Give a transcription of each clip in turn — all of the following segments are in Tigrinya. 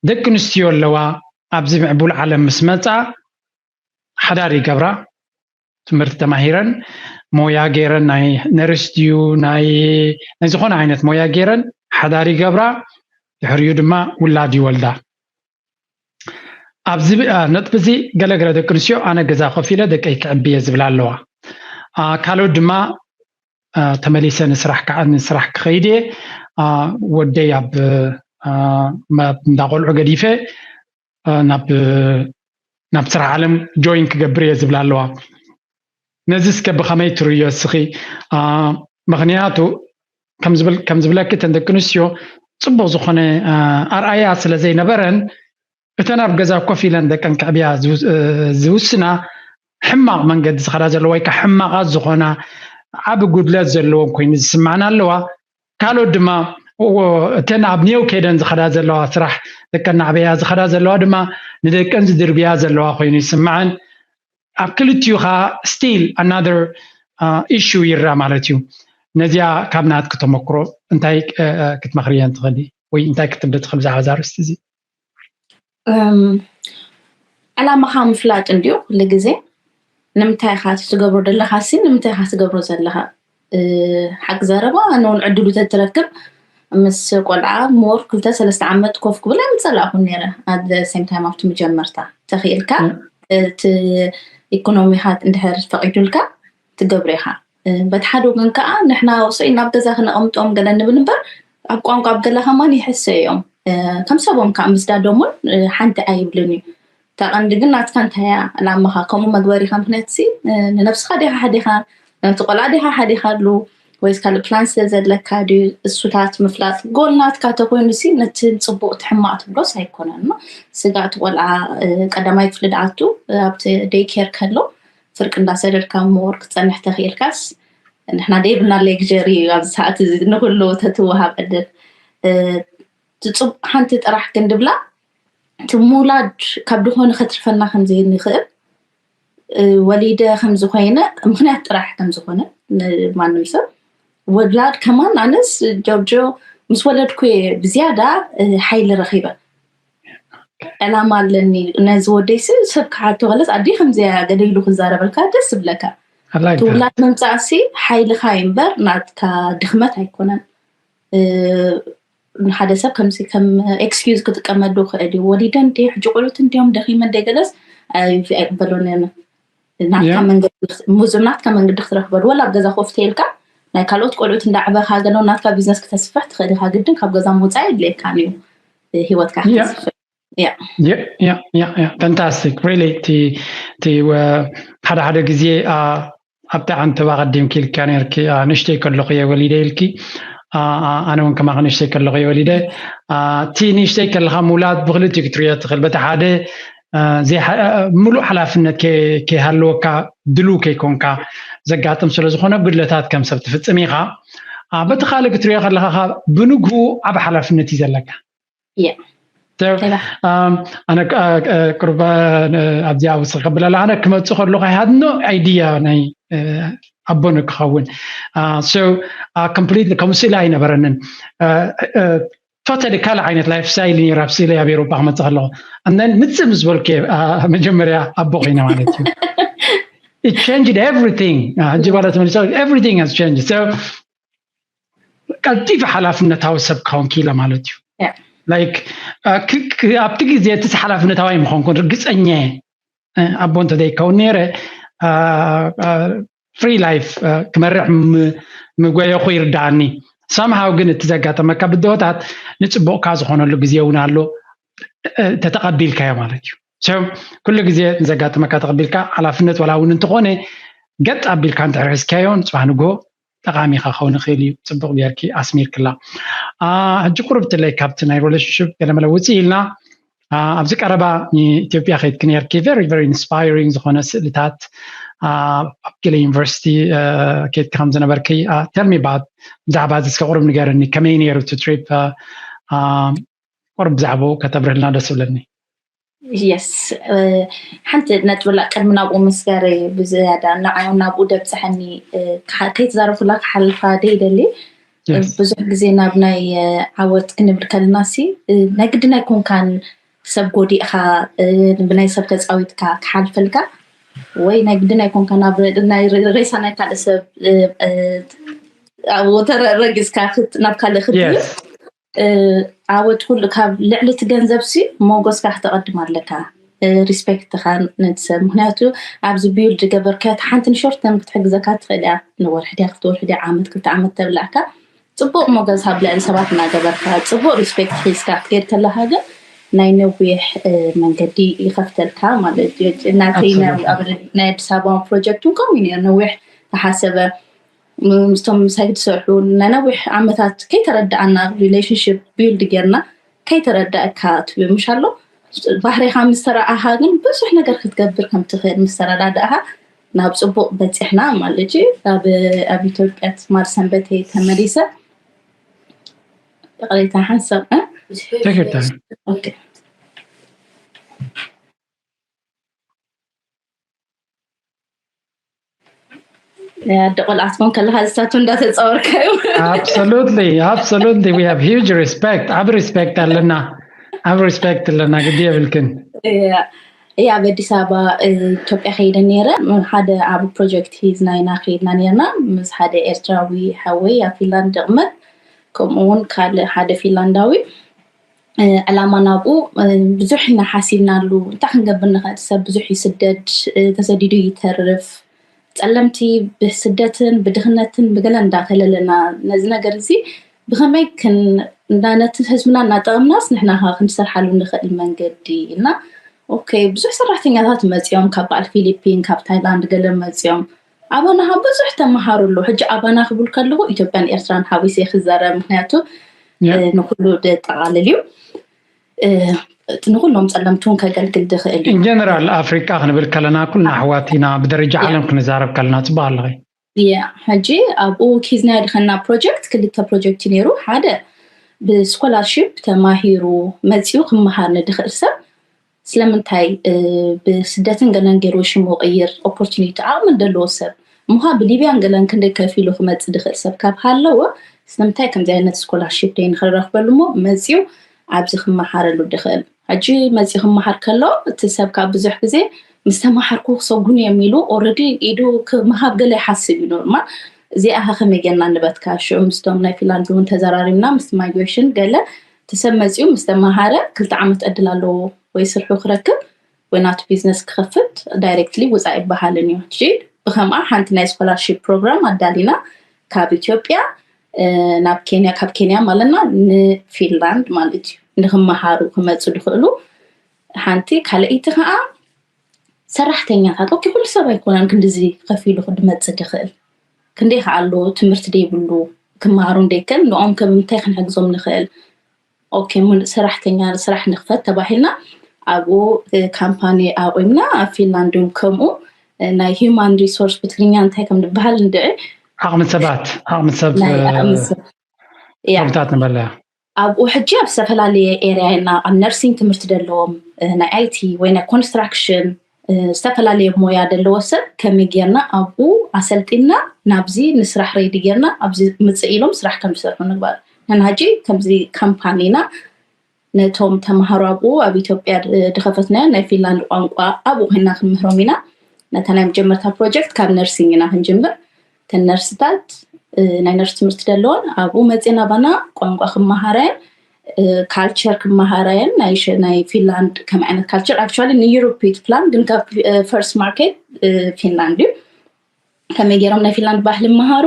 ደቂ ኣንስትዮ ኣለዋ ኣብዚ ምዕቡል ዓለም ምስ መፃ ሓዳር ይገብራ ትምህርቲ ተማሂረን ሞያ ገይረን ናይ ነርስ ድዩ ናይ ናይ ዝኾነ ዓይነት ሞያ ገይረን ሓዳር ይገብራ ድሕሪኡ ድማ ውላድ ይወልዳ ኣብዚ ነጥቢ እዚ ገለገለ ደቂ ኣንስትዮ ኣነ ገዛ ኮፍ ኢለ ደቀይ ክዕብየ ዝብላ ኣለዋ ካልኦት ድማ ተመሊሰ ንስራሕ ከዓ ንስራሕ ክኸይድ እየ ወደይ ኣብ እንዳቆልዑ ገዲፈ ናብ ናብ ስራሕ ዓለም ጆይን ክገብር እየ ዝብላ ኣለዋ ነዚ እስከ ብኸመይ ትርእዮ እስኺ ምኽንያቱ ከም ዝብለኪ እተን ደቂ ኣንስትዮ ፅቡቅ ዝኾነ ኣርኣያ ስለ ዘይነበረን እተን ኣብ ገዛ ኮፍ ኢለን ደቀን ክዕብያ ዝውስና ሕማቕ መንገዲ ዝኸዳ ዘለዋ ወይ ከዓ ሕማቓት ዝኾና ዓቢ ጉድለት ዘለዎም ኮይኑ ዝስማዕና ኣለዋ ካልኦት ድማ እተን ኣብ ኒው ከይደን ዝኸዳ ዘለዋ ስራሕ ደቀን ናዕበያ ዝኸዳ ዘለዋ ድማ ንደቀን ዝድርብያ ዘለዋ ኮይኑ ይስምዐን ኣብ ክልቲኡ ከዓ still another issue ይረኣ ማለት እዩ ነዚኣ ካብ ናትኪ ተመክሮ እንታይ ክትመኽርየን ትኽእሊ ወይ እንታይ ክትብሊ ትኽእል ብዛዕባ እዛ ኣርእስቲ እዚ ዕላማኻ ምፍላጥ እንድዩ ኩሉ ግዜ ንምንታይ ኢኻ ትገብሮ ዘለኻ ሲ ንምንታይ ኢኻ ትገብሮ ዘለኻ ሓቂ ዘረባ ኣነ እውን ዕድሉ ተትረክብ ምስ ቆልዓ more ክልተ ሰለስተ ዓመት ኮፍ ክብል ኣይምጸላእኩን ነይረ at the same time ኣብቲ መጀመርታ ተኽኢልካ እቲ ኢኮኖሚኻ እንድሕር ፈቒዱልካ ትገብሮ ኢኻ በቲ ሓደ ወገን ከዓ ንሕና ውፅእ ናብ ገዛ ክነቐምጦም ገለ ንብል እምበር ኣብ ቋንቋ ኣብ ገለ ከማን ይሕሰ እዮም ከም ሰቦም ከዓ ምስዳዶም እውን ሓንቲ ኣይብልን እዩ እታ ቀንዲ ግን ናትካ እንታይ እያ ዕላማኻ ከምኡ መግበሪኻ ምክንያት ሲ ንነብስኻ ዲኻ ሓዲኻ ነቲ ቆልዓ ዲኻ ሓዲኻሉ ወይስ ካልእ ፕላን ስለ ዘለካ ድዩ እሱታት ምፍላጥ ጎል ናትካ ተኮይኑ ሲ ነቲ ፅቡቅ ትሕማቅ ትብሎስ ኣይኮነን ስጋእቲ ቆልዓ ቀዳማይ ክፍሊ ድኣቱ ኣብቲ ደይ ኬር ከሎ ፍርቂ እንዳሰደድካ ምወር ክትፀንሕ ተኽኢልካስ ንሕና ደይብና ሌግጀሪ ኣብዚ ሰዓት እዚ ንኩሉ ተትወሃብ ዕድል ሓንቲ ጥራሕ ግን ድብላ እቲ ምውላድ ካብ ድኾነ ከትርፈና ከምዘይንኽእል ወሊደ ከምዝኮይነ ምክንያት ጥራሕ ከምዝኮነ ማንም ሰብ ወላድ ከማን ኣነስ ጆርጆ ምስ ወለድኩ ብዝያዳ ሓይሊ ረኺበ ዕላማ ኣለኒ ነዚ ወደይሲ ሰብ ክሓቶ ከለስ ኣዲ ከምዚያ ገደይሉ ክዛረበልካ ደስ ዝብለካ ትውላድ ምምፃእሲ ሓይልኻ እምበር ናትካ ድኽመት ኣይኮነን ንሓደ ሰብ ከምዚ ከም excuse ክጥቀመሉ ክእል እዩ ወሊደ እንዲ ሕጂ ቆልዑት እንዲዮም ደኺመ እንደ ገለስ ኣይቅበሎን ናትካ መንገዲ ሙዙ ናትካ መንገዲ ክትረክበሉ ወላ ኣብ ገዛ ኮፍ ተይልካ ናይ ካልኦት ቆልዑት እንዳዕበኻ ገለ ናትካ ቢዝነስ ክተስፍሕ ትኽእል ኢኻ ግድን ካብ ገዛ ምውፃእ የድልየካን እዩ ሂወትካ ክትስፍሕ ፈንታስቲክ ሪሊ እቲ ሓደ ሓደ ግዜ ኣብቲ ዓንተባ ቀዲምኪ ኢልካ ነርኪ ንእሽተይ ከለኹ እየ ወሊደ ኢልኪ ኣነ እውን ከማኸ ንእሽተይ ከለኹ እየ ወሊደ እቲ ንእሽተይ ከለካ ምውላድ ብክልቲኡ ክትሪኦ ትኽእል በቲ ሓደ ሙሉእ ሓላፍነት ከይሃለወካ ድልው ከይኮንካ ዘጋጥም ስለዝኾነ ጉድለታት ከም ሰብ ትፍፅም ኢኻ በቲ ካልእ ክትሪኦ ከለካ ብንግሁ ዓብ ሓላፍነት እዩ ዘለካ ኣነ ቅርባ ኣብዚኣ ውስኺ ከብለላ ኣነ ክመፅእ ከለኹ I had no idea ናይ ኣቦነ ክኸውን complete ከምኡ ስእሊ ኣይነበረንን totally ካልእ ዓይነት ላይፍ ስታይል ነይሩ ኣብ ስእሊ ኣብ ኤሮፓ ክመፅእ ከለኹ ኣነን ምፅእ ምስ በልኩ መጀመርያ ኣቦ ኮይነ ማለት እዩ it changed everything ሕጂ ባላ ተመሊሳ everything has changed so ቀልጢፈ ሓላፍነታዊ ሰብ ክኸውን ክኢለ ማለት እዩ like ኣብቲ ግዜ እቲ ሓላፍነታዊ ኣይምኾንኩን ርግፀኛ እየ ኣቦ እንተዘይከውን ነይረ free life ክመርሕ ምጎየኹ ይርዳኣኒ somehow ግን እቲ ዘጋጠመካ ብድሆታት ንፅቡቕካ ዝኾነሉ ግዜ እውን ኣሎ ተተቐቢልካዮ ማለት እዩ ኩሉ ግዜ ንዘጋጥመካ ተቐቢልካ ሓላፍነት ዋላ እውን እንተኾነ ገጥ ኣቢልካ እንድሕር ሒዝካዮ ንፅባሕ ንግሆ ጠቓሚ ክኸውን ይኽእል እዩ ፅቡቕ ጌርኪ ኣስሚርክላ ሕጂ ቁርብ ትለይ ካብቲ ናይ relationship ገለመለ ውፅእ ኢልና ኣብዚ ቀረባ ንኢትዮጵያ ከይድኪ ነርኪ very very inspiring ዝኾነ ስእልታት ኣብ ገለ ዩኒቨርሲቲ ከይድኪ ከም ዝነበርኪ tell me about ብዛዕባ እዚ እስከ ቁርብ ንገርኒ ከመይ ነይሩ እቲ trip ቁርብ ብዛዕባኡ ከተብርህልና ደስ ይብለኒ yes ሓንቲ ነጥብላ ቅድሚ ናብኡ ምስጋር ብዝያዳ ንዓዩ ናብኡ ደብፅሐኒ ከይተዛረብኩላ ክሓልፋ ደይደሊ ብዙሕ ግዜ ናብ ናይ ዓወት ክንብል ከለና ሲ ናይ ግድን ኣይኮንካን ሰብ ጎዲእካ ብናይ ሰብ ተፃዊትካ ክሓልፈልካ ወይ ናይ ግድን ኣይኮንካ ናብ ናይ ሬሳ ናይ ካልእ ሰብ ረጊፅካ ናብ ካልእ ክትብል ዓወት ኩሉ ካብ ልዕሊ እቲ ገንዘብ ሲ ሞጎስካ ክተቐድም ኣለካ። ሪስፔክትኻ ነቲ ሰብ ምክንያቱ ኣብዚ ቢውልድ ገበርካዮ ሓንቲ ንሾርት ተርም ክትሕግዘካ ትኽእል እያ። ንወርሒ ድያ ክልተ ወርሒ ድያ ዓመት ክልተ ዓመት ተብላዕካ ፅቡቕ ሞገስ ኣብ ልዕሊ ሰባት እናገበርካ ፅቡቕ ሪስፔክት ሒዝካ ክትከይድ ከለካ ግን ናይ ነዊሕ መንገዲ ይኸፍተልካ ማለት እዩ። ናተይ ናይ ኣዲስ ኣበባ ፕሮጀክት እውን ከምኡ እዩ ነይሩ። ነዊሕ ተሓሰበ ምስቶም ምሳይ ትሰርሑ ናይ ነዊሕ ዓመታት ከይተረዳኣና ሪሌሽንሽፕ ቢልድ ጌርና ከይተረዳእካ ትብል ምሽ ኣሎ። ባህሪኻ ምስ ተረኣኻ ግን ብዙሕ ነገር ክትገብር ከም ትኽእል ምስ ተረዳዳእኻ ናብ ፅቡቕ በፂሕና ማለት እዩ። ኣብ ኢትዮጵያ ትማል ሰንበተይ ተመሊሰ ይቕሬታ ሓንሳብ ተገዳ ኣደ ቆልዓ ትኾን ከለካ ዝታቱ እንዳተፃወርካዩ absolutely absolutely we have huge respect ዓብ respect ኣለና ዓብ respect ኣለና ግዲ የብልክን እያ ኣብ ኣዲስ ኣበባ ኢትዮጵያ ከይደ ነረ ሓደ ዓብ ፕሮጀክት ሂዝና ኢና ከይድና ነርና ምስ ሓደ ኤርትራዊ ሓወይ ኣብ ፊንላንድ ድቕመት ከምኡ እውን ካልእ ሓደ ፊንላንዳዊ ዕላማ ናብኡ ብዙሕ ኢና ሓሲብናሉ እንታይ ክንገብር ንኽእል ሰብ ብዙሕ ይስደድ ተሰዲዱ ይተርፍ ፀለምቲ ብስደትን ብድኽነትን ብገለ እንዳተለለና ነዚ ነገር እዚ ብኸመይ ነቲ ህዝብና እናጠቐምናስ ንሕና ኸ ክንሰርሓሉ ንኽእል መንገዲ ኢልና ኦኬ ብዙሕ ሰራሕተኛታት መፂኦም ካብ በዓል ፊሊፒን ካብ ታይላንድ ገለ መፂኦም ኣባና ብዙሕ ተመሃሩ ኣለዉ ሕጂ ኣባና ክብል ከለኹ ኢትዮጵያን ኤርትራን ሓዊሰ ክዛረብ ምክንያቱ ንኩሉ ደጠቓልል እዩ ንኩሎም ፀለምቲ እውን ከገልግል ዝኽእል እዩ ጀነራል ኣፍሪቃ ክንብል ከለና ኩልና ኣሕዋት ኢና ብደረጃ ዓለም ክንዛረብ ከለና ፅቡቅ ኣለኸ ያ ሕጂ ኣብኡ ኪዝና ድኸና ፕሮጀክት ክልተ ፕሮጀክት ነይሩ ሓደ ብስኮላርሽፕ ተማሂሩ መፂኡ ክመሃር ንድኽእል ሰብ ስለምንታይ ብስደትን ገለን ገይሩ ሽሙ ቅይር ኦፖርቹኒቲ ዓቕሚ እንደለዎ ሰብ ምዃ ብሊብያን ገለን ክንደይ ከፊሉ ክመፅእ ድኽእል ሰብ ካብ ሃለዎ ስለምንታይ ከምዚ ዓይነት ስኮላርሽፕ ደይ ንክረኽበሉ እሞ መፂኡ ኣብዚ ክመሃረሉ ድኽእል ሕጂ መፂኡ ክመሃር ከሎ እቲ ሰብ ካብ ብዙሕ ግዜ ምስ ተመሃርኩ ክሰጉን እዮም ኢሉ ኦረዲ ኢዱ ክመሃብ ገለ ይሓስብ እዩ ኖርማል እዚኣ ከመይ ጌርና ንበትካ ሽዑ ምስቶም ናይ ፊንላንድ እውን ተዘራሪብና ምስ ማይግሬሽን ገለ እቲ ሰብ መፂኡ ምስ ተመሃረ ክልተ ዓመት ዕድል ኣለዎ ወይ ስርሑ ክረክብ ወይ ናቱ ቢዝነስ ክኸፍት ዳይሬክትሊ ውፃእ ይበሃልን እዩ ሕጂ ብከምኣ ሓንቲ ናይ ስኮላርሽፕ ፕሮግራም ኣዳሊና ካብ ኢትዮጵያ ናብ ኬንያ ካብ ኬንያ ማለትና ንፊንላንድ ማለት እዩ ንክመሃሩ ክመፁ ዝኽእሉ ሓንቲ ካልኣይቲ ከዓ ሰራሕተኛታት ኦኬ ኩሉ ሰብ ኣይኮነን ክንድዚ ከፊሉ ክድመፅእ ድኽእል ክንደይ ከዓ ኣሎ ትምህርቲ ደይብሉ ክመሃሩ እንደይከል ንኦም ከም እንታይ ክንሕግዞም ንኽእል ኦኬ ሙሉእ ሰራሕተኛ ስራሕ ንኽፈት ተባሂልና ኣብኡ ካምፓኒ ኣቑምና ኣብ ፊንላንድ እውን ከምኡ ናይ ሂማን ሪሶርስ ብትግርኛ እንታይ ከም ዝበሃል እንድዒ ዓቕሚ ሰባት ዓቕሚ ሰብ ሀብታት ንበለያ ኣብኡ ሕጂ ኣብ ዝተፈላለየ ኤርያ ኢና ኣብ ነርሲንግ ትምህርቲ ዘለዎም ናይ ኣይቲ ወይ ናይ ኮንስትራክሽን ዝተፈላለየ ሞያ ዘለዎ ሰብ ከመይ ጌርና ኣብኡ ኣሰልጢና ናብዚ ንስራሕ ሬዲ ጌርና ኣብዚ ምፅእ ኢሎም ስራሕ ከም ዝሰርሑ ንግባር ንሕና ሕጂ ከምዚ ካምፓኒና ነቶም ተምሃሮ ኣብኡ ኣብ ኢትዮጵያ ድኸፈትናዮ ናይ ፊንላንድ ቋንቋ ኣብኡ ኮይና ክንምህሮም ኢና ነታ ናይ መጀመርታ ፕሮጀክት ካብ ነርሲንግ ኢና ክንጅምር እተን ነርስታት ናይ ነርስ ትምህርቲ ዘለዎን ኣብኡ መፅና ባና ቋንቋ ክመሃራየን ካልቸር ክመሃራየን ናይ ፊንላንድ ከም ዓይነት ካልቸር ኣክቹዋሊ ንዩሮፕ ፕላን ግን ካብ ፈርስት ማርኬት ፊንላንድ እዩ ከመይ ገይሮም ናይ ፊንላንድ ባህሊ መሃሩ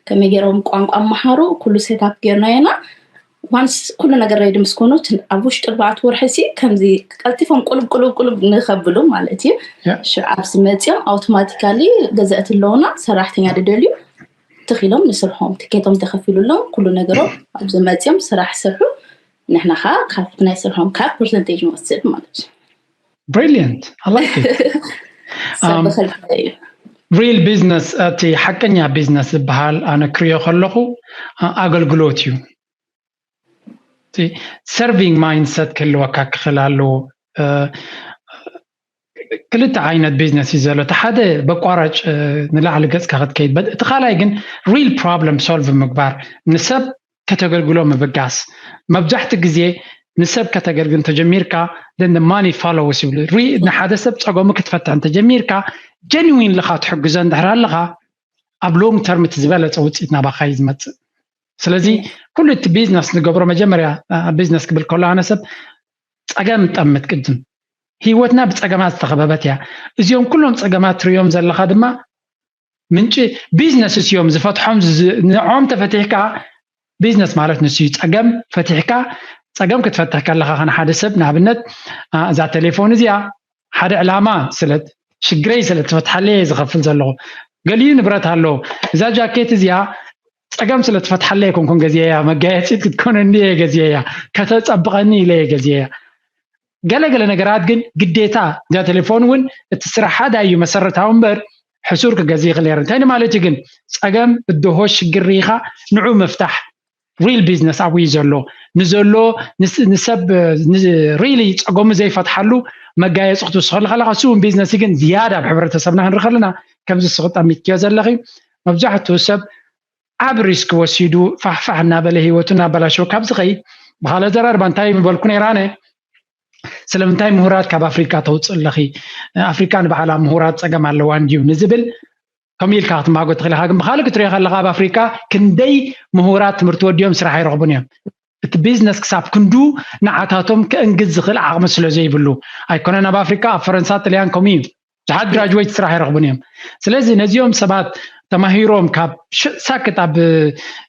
ከመይ ገይሮም ቋንቋ መሃሩ ኩሉ ሴታፕ ገይርናዮና ዋንስ ኩሉ ነገር ሬዲ ምስ ኮኑ ኣብ ውሽጢ ኣርባዕተ ወርሒ ሲ ከምዚ ቀልጢፎም ቁልብ ቁልብ ቁልብ ንኸብሉ ማለት እዩ ሽዑ ኣብዚ መፅኦም ኣውቶማቲካሊ ገዛእቲ ኣለውና ሰራሕተኛ ድደልዩ ትኺሎም ንስርሖም ትኬቶም ተኸፊሉሎም ኩሉ ነገሮም ኣብዚ መፅኦም ስራሕ ይሰርሑ ንሕና ከዓ ካብ ናይ ስርሖም ካብ ፐርሰንቴጅ ንወስድ ማለት እዩ Brilliant. I like it. ሰብ ብክልተ እዩ ሪል ቢዝነስ እቲ ሓቀኛ ቢዝነስ ዝበሃል ኣነ ክሪኦ ከለኹ ኣገልግሎት እዩ ሰርቪንግ ማይንድሰት ክህልወካ ክኽእል ኣለዎ ክልተ ዓይነት ቢዝነስ እዩ ዘሎ። እቲ ሓደ በቋራጭ ንላዕሊ ገፅካ ክትከይድ፣ እቲ ካልኣይ ግን ሪል ፕሮብለም ሶልቭ ምግባር፣ ንሰብ ከተገልግሎ ምብጋስ። መብዛሕቲ ግዜ ንሰብ ከተገልግል እንተጀሚርካ፣ then the money follows ይብሉ። ንሓደ ሰብ ፀገሙ ክትፈትሕ እንተጀሚርካ፣ ጀንዊን ልኻ ትሕግዞ እንድሕር ኣለኻ፣ ኣብ ሎንግ ተርም እቲ ዝበለፀ ውፅኢት ናባኻ እዩ ዝመፅእ። ስለዚ ኩሉ እቲ ቢዝነስ ንገብሮ፣ መጀመርያ ቢዝነስ ክብል ከሎ ኣነ ሰብ ፀገም ጠምት ቅድም፣ ህይወትና ብፀገማት ዝተኸበበት እያ። እዚኦም ኩሎም ፀገማት ትሪኦም ዘለኻ ድማ ምንጪ ቢዝነስ እዮም ዝፈትሖም። ንዖም ተፈቲሕካ፣ ቢዝነስ ማለት ንሱ እዩ። ፀገም ፈቲሕካ፣ ፀገም ክትፈትሕ ከለኻ ከነ ሓደ ሰብ ንኣብነት እዛ ቴሌፎን እዚኣ ሓደ ዕላማ ስለ ሽግረይ ስለ ትፈትሓለየ ዝኸፍል ዘለኹ፣ ገሊኡ ንብረት ኣለዎ። እዛ ጃኬት እዚኣ ፀገም ስለ ትፈትሓለየ ኮንኩን ገዚያ፣ መጋየፂት ክትኮነኒ እየ ገዚያ፣ ከተፀብቐኒ ኢለ እየ ገዚያ። ገለገለ ነገራት ግን ግዴታ እዛ ቴሌፎን እውን እቲ ስራሕ ሓደ እዩ መሰረታዊ እምበር ሕሱር ክገዝ ይኽእል ነይረ። እንታይ ማለት እዩ ግን? ፀገም እድሆ ሽግር ርኢኻ ንዑ ምፍታሕ። ሪል ቢዝነስ ኣብኡ እዩ ዘሎ። ንዘሎ ንሰብ ሪሊ ፀገሙ ዘይፈትሓሉ መጋየፂ ክትውስኸሉ ከለካ እሱ እውን ቢዝነስ ግን ዝያዳ ኣብ ሕብረተሰብና ክንርኢ ከለና ከምዚ ስክጠሚትክዮ ዘለኺ መብዛሕትኡ ሰብ ዓብ ሪስክ ወሲዱ ፋሕፋሕ እናበለ ህይወቱ እናበላሸው ካብ ዝኸይድ ብካለ ዘራርባ እንታይ ምበልኩ ነይራነ ስለምንታይ ምሁራት ካብ ኣፍሪካ ተውፅእ ኣለኺ? ኣፍሪካ ንባዕላ ምሁራት ፀገም ኣለዋ እንድዩ ንዝብል ከምኡ ኢልካ ክትማጎ ትኽእል ኢኻ። ግን ብካልእ ክትሪኦ ከለካ ኣብ ኣፍሪካ ክንደይ ምሁራት ትምህርቲ ወዲኦም ስራሕ ኣይረኽቡን እዮም። እቲ ቢዝነስ ክሳብ ክንዱ ንዓታቶም ክእንግድ ዝኽእል ዓቕሚ ስለ ዘይብሉ ኣይኮነን። ኣብ ኣፍሪካ ኣብ ፈረንሳ ጥልያን ከምኡ እዩ። ብዙሓት ግራጅዌት ስራሕ ኣይረኽቡን እዮም። ስለዚ ነዚኦም ሰባት ተማሂሮም ካብ ሳክት ኣብ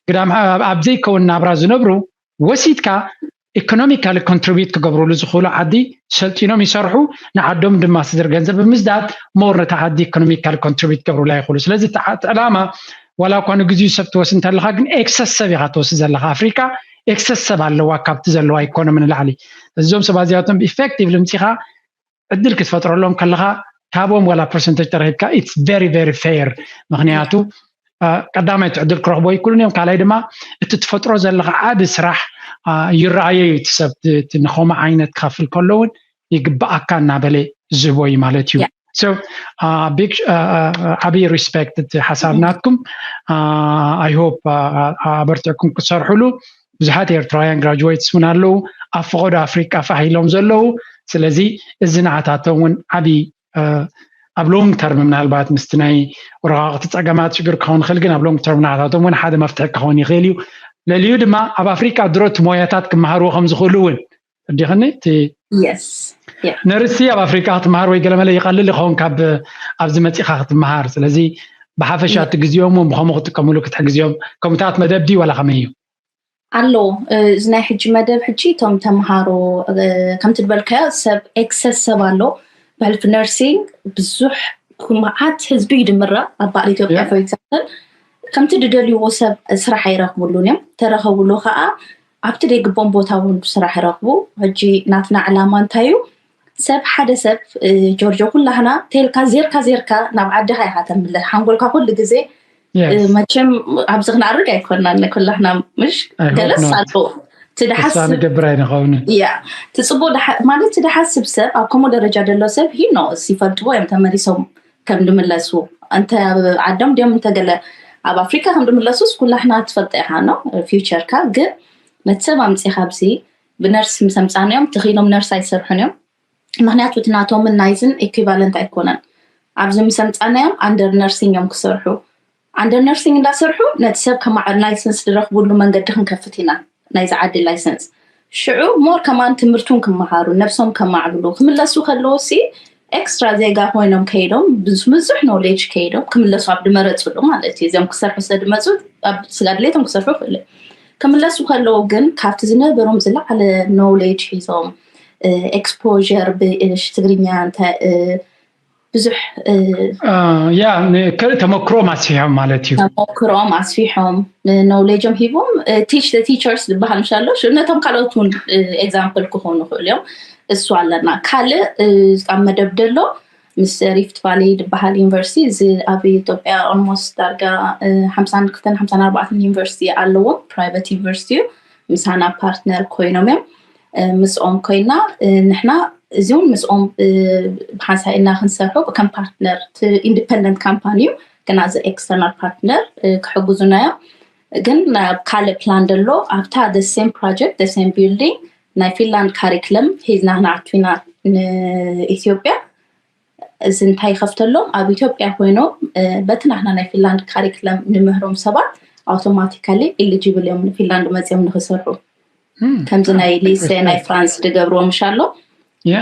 ግዳም ኣብ ዘይከውን ናብራ ዝነብሩ ወሲድካ ኢኮኖሚካሊ ኮንትሪቢዩት ክገብሩሉ ዝኽእሉ ዓዲ ሰልጢኖም ይሰርሑ፣ ንዓዶም ድማ ስድር ገንዘብ ብምስዳድ ሞር ነታ ዓዲ ኢኮኖሚካሊ ኮንትሪቢዩት ክገብሩላ ይኽእሉ። ስለዚ እቲ ዕላማ ዋላ እኳ ንግዚኡ ሰብ ትወስድ እንተለካ ግን ኤክሰስ ሰብ ኢካ ትወስድ ዘለካ። ኣፍሪካ ኤክሰስ ሰብ ኣለዋ ካብቲ ዘለዋ ኢኮኖሚ ንላዕሊ። እዞም ሰባት እዚኣቶም ኢፌክቲቭ ልምፂኻ ዕድል ክትፈጥረሎም ከለካ ካብኦም ዋላ ፐርሰንተጅ ተረኪብካ it's very very fair። ምክንያቱ ቀዳማይ እቲ ዕድል ክረክቦ ይክእሉን እዮም፣ ካልኣይ ድማ እቲ ትፈጥሮ ዘለካ ዓቢ ስራሕ ይረኣዮ እዩ። እቲ ሰብ ንከምኡ ዓይነት ክከፍል ከሎ እውን ይግባኣካ እናበለ ዝህቦ እዩ ማለት እዩ። So big ዓቢ ሪስፔክት እቲ ሓሳብ ናትኩም። I hope ኣበርቲዕኩም ክትሰርሕሉ። ብዙሓት ኤርትራውያን ግራጅዌትስ እውን ኣለዉ ኣብ ፈቐዶ ኣፍሪቃ ፋሕ ኢሎም ዘለዉ። ስለዚ እዚ ንዓታቶም እውን ዓቢ ኣብ ሎንግ ተርም ምናልባት ምስቲ ናይ ወረቃቅቲ ፀገማት ሽግር ክኸውን ይኽእል ግን ኣብ ሎንግ ተርም ንዓታቶም እውን ሓደ መፍትሒ ክኸውን ይኽእል እዩ። ለሊዩ ድማ ኣብ ኣፍሪቃ ድሮ እቲ ሞያታት ክመሃርዎ ከም ዝኽእሉ እውን ተረዲእክኒ? እቲ Yes. Yeah. ነርሲ ኣብ ኣፍሪቃ ክትመሃር ወይ ገለመለ ይቐልል ይኸውን ካብ ኣብዚ መፂኻ ክትመሃር። ስለዚ ብሓፈሻ እቲ ግዜኦም እውን ብኸምኡ ክጥቀምሉ ክትሕግዝዮም ከምኡታት መደብ ድዩ ዋላ ከመይ እዩ? ኣሎ። እዚ ናይ ሕጂ መደብ ሕጂ እቶም ተምሃሮ ከምቲ ዝበልካዮ ሰብ ኤክሰስ ሰብ ኣሎ። ብሕልፊ ነርሲንግ ብዙሕ መዓት ህዝቢ እዩ ድምራ ኣብ በዓል ኢትዮጵያ for example ከምቲ ድደልይዎ ሰብ ስራሕ ኣይረኽብሉን እዮም። ተረኸብሉ ከዓ ኣብቲ ደይግቦም ቦታ እውን ስራሕ ይረኽቡ። ሕጂ ናትና ዕላማ እንታይ እዩ? ሰብ ሓደ ሰብ ጆርጆ ኩላህና ቴልካ ዜርካ ዜርካ ናብ ዓድኻ ኢኻ ተምልህ። ሓንጎልካ ኩሉ ግዜ መቸም ኣብዚ ክነኣርግ ኣይኮናን ኩላህና ምሽ ገለስ ኣሎ ትድሓስብ ንገብር ኣይንኸውን። ያ ትፅቡቅ ማለት ትድሓስብ ሰብ ኣብ ከምኡ ደረጃ ደሎ ሰብ ሂኖ ይፈልጥዎ እዮም ተመሊሶም ከም ድምለሱ እንተ ዓዶም ድዮም እንተገለ ኣብ ኣፍሪካ ከም ድምለሱስ ኩላህና ትፈልጠ ኢኻ ነው ፊውቸርካ ግን ነቲ ሰብ ኣምፂኻ ኣብዚ ብነርስ ምስ ኣምፃናዮም ትኽኢሎም ነርስ ኣይሰርሑን እዮም። ምክንያቱ እቲ ናቶምን ናይዝን ኢኩቫለንት ኣይኮነን። ኣብዚ ምስ ኣምፃናዮም ኣንደር ነርሲንግ እዮም ክሰርሑ። ኣንደር ነርሲንግ እንዳሰርሑ ነቲ ሰብ ከማዕብል ላይሰንስ ዝረኽብሉ መንገዲ ክንከፍት ኢና። ናይዚ ዓዲ ላይሰንስ ሽዑ ሞር ከማን ትምህርቱን ክመሃሩ ነብሶም ከማዕብሉ ክምለሱ ከለዉ ሲ ኤክስትራ ዜጋ ኮይኖም ከይዶም ብዙሕ ኖሌጅ ከይዶም ክምለሱ ኣብ ድመረፅሉ ማለት እዩ። እዚኦም ክሰርሑ ስለ ድመፁ ስጋ ድሌቶም ክሰርሑ ክእሉ ክምለሱ ከለዉ ግን ካብቲ ዝነበሮም ዝለዓለ ኖሌጅ ሒዞም ኤክስፖር ብእሽ ትግርኛ እንታይ ብዙሕ ያ ካልእ ተመክሮም ኣስፊሖም ማለት እዩ። ተመክሮም ኣስፊሖም ኖሌጆም ሂቦም ቲች ቲቸርስ ዝበሃል ምሻሎ ነቶም ካልኦት እውን ኤግዛምፕል ክኾኑ ይኽእሉ እዮም። እሱ ኣለና ካልእ ኣብ መደብ ደሎ ምስ ሪፍት ቫሊ ዝበሃል ዩኒቨርሲቲ እዚ ኣብ ኢትዮጵያ ኦልሞስት ዳርጋ ሓምሳን ክልተን ሓምሳን ኣርባዕተን ዩኒቨርሲቲ ኣለዎም ፕራይቨት ዩኒቨርሲቲ እዩ። ምሳና ፓርትነር ኮይኖም እዮም። ምስኦም ኮይና ንሕና እዚውን ምስኦም ብሓንሳእ ኢልና ክንሰርሑ ከም ፓርትነር ኢንዲፐንደንት ካምፓኒ እዩ፣ ግን ኣዘ ኤክስተርናል ፓርትነር ክሕግዙና እዮም። ግን ካልእ ፕላን ደሎ ኣብታ ሴም ፕሮጀክት ሴም ቢልዲንግ ናይ ፊንላንድ ካሪክለም ሒዝና ክንኣቱ ኢና ንኢትዮጵያ። እዚ እንታይ ይኸፍተሎም? ኣብ ኢትዮጵያ ኮይኖም በቲ ናህና ናይ ፊንላንድ ካሪክለም ንምህሮም ሰባት ኣውቶማቲካሊ ኢሊጂብል እዮም ንፊንላንድ መፅኦም ንክሰርሑ። ከምዚ ናይ ሊሰ ናይ ፍራንስ ዝገብርዎ ምሽ ኣሎ።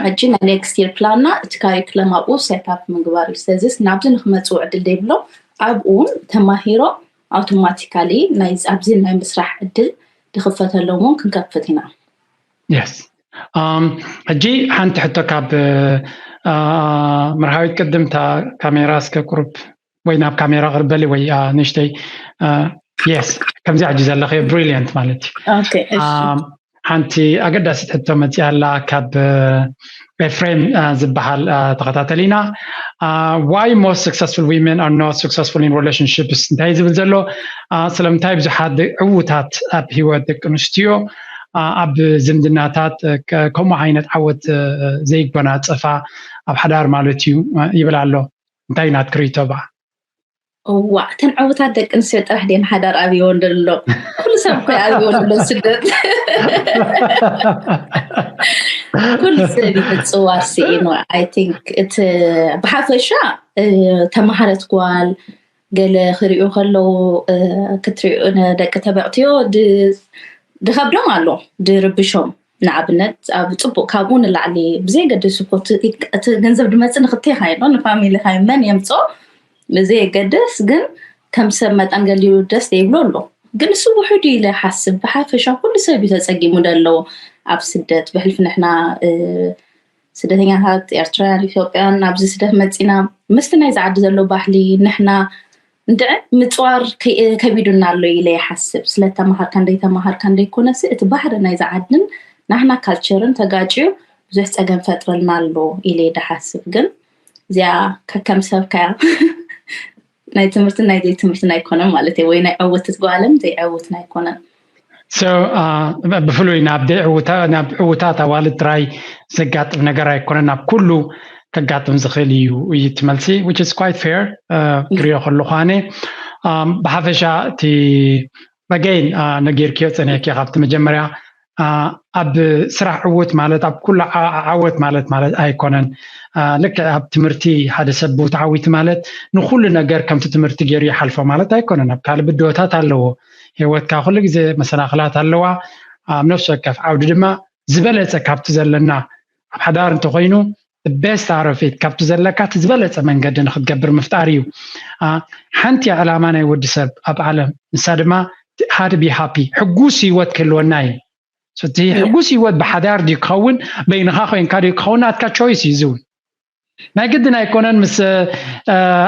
ሕጂ ናይ ኔክስት ይር ፕላንና እቲ ካሪክለም ኣብኡ ሴት ኣፕ ምግባር እዩ። ስለዚ ናብዚ ንክመፅኡ ዕድል ዘይብሎም ኣብኡ እውን ተማሂሮም ኣውቶማቲካሊ ኣብዚ ናይ ምስራሕ ዕድል ዝክፈተሎም እውን ክንከፍት ኢና። የስ ሕጂ ሓንቲ ሕቶ ካብ መርሃዊት ቅድምታ ካሜራ እስከ ቁሩብ ወይ ናብ ካሜራ ቅርበሊ ወይ ንሽተይ የስ ከምዚ ሕጂ ዘለኸ ብሪሊየንት ማለት እዩ። ሓንቲ ኣገዳሲት ሕቶ መፂኣ ኣላ ካብ ኤፍሬም ዝበሃል ተኸታተሊና። Why most successful women are not successful in relationships እንታይ ዝብል ዘሎ? ስለምንታይ ብዙሓት ዕዉታት ኣብ ሂወት ደቂ ኣንስትዮ ኣብ ዝምድናታት ከምኡ ዓይነት ዓወት ዘይጎናፀፋ ኣብ ሓዳር ማለት እዩ ይብል ኣሎ። እንታይ ናትክሪቶ ባ? እዋ እተን ዕዉታት ደቂ ኣንስትዮ ጥራሕ ደን ሓዳር ኣብይወን ዘሎ? ኩሉ ሰብ እኮ ኣብይወን ዘሎ ስደት ኩሉ ሰብ ምፅዋር ስኢኑ። I think እቲ ብሓፈሻ ተማሃረት ጓል ገለ ክሪኡ ከለዉ ክትሪኡ ንደቂ ተባዕትዮ ድኸብዶም ኣሎ ድርብሾም። ንኣብነት ኣብ ፅቡቅ ካብኡ ንላዕሊ ብዘይገድስ እኮ እቲ ገንዘብ ድመፅእ ንክቴካ ይኖ ንፋሚሊ ካይ መን የምፅኦ ብዘየገድስ ግን ከም ሰብ መጠን ገሊኡ ደስ ዘይብሎ ኣሎ። ግን እሱ ውሕዱ ኢለ ሓስብ ብሓፈሻ ኩሉ ሰብ እዩ ተፀጊሙ ደለዎ ኣብ ስደት ብሕልፊ ንሕና ስደተኛታት ኤርትራውያን ኢትዮጵያን ኣብዚ ስደት መፂና ምስቲ ናይ ዝዓዲ ዘሎ ባህሊ ንሕና እንድዐ ምፅዋር ከቢዱና ኣሎ ኢለ ይሓስብ። ስለተማሃርካ እንደይተማሃርካ እንደይኮነሲ እቲ ባህሪ ናይ ዝዓድን ናህና ካልቸርን ተጋጭዩ ብዙሕ ፀገም ፈጥረልና ኣሎ ኢለ ይደሓስብ። ግን እዚኣ ከከም ሰብካያ ናይ ትምህርትን ናይ ዘይትምህርትን ኣይኮነን ማለት ወይ ናይ ዕውትት ጓልን ዘይዕውትን ኣይኮነን። ብፍሉይ ናብ ዕውታት ኣዋልድ ጥራይ ዘጋጥም ነገር ኣይኮነን፣ ናብ ኩሉ ከጋጥም ዝኽእል እዩ እዩ ትመልሲ which is quite fair ክሪኦ ከለኹ ኣነ ብሓፈሻ እቲ በገይን ነጊርክዮ ፀኒሕኪ ካብቲ መጀመርያ ኣብ ስራሕ ዕውት ማለት ኣብ ኩሉ ዓወት ማለት ማለት ኣይኮነን። ልክዕ ኣብ ትምህርቲ ሓደ ሰብ ብኡ ተዓዊቱ ማለት ንኩሉ ነገር ከምቲ ትምህርቲ ገይሩ ይሓልፎ ማለት ኣይኮነን። ኣብ ካልእ ብድሆታት ኣለዎ። ህይወትካ ኩሉ ግዜ መሰናኽላት ኣለዋ። ኣብ ነፍሲ ወከፍ ዓውዲ ድማ ዝበለፀ ካብቲ ዘለና ኣብ ሓዳር እንተኮይኑ ቤስት ኣረፊት ካብቲ ዘለካ እቲ ዝበለፀ መንገዲ ንክትገብር ምፍጣር እዩ። ሓንቲ ዕላማ ናይ ወዲ ሰብ ኣብ ዓለም ንሳ ድማ ሃድ ቢ ሃፒ ሕጉስ ህይወት ክህልወና እዩ። እቲ ሕጉስ ህይወት ብሓዳር ድዩ ክኸውን በይንኻ ኮይንካ ድዩ ክኸውን ናትካ ቾይስ እዩ ዝውን ናይ ግድን ኣይኮነን። ምስ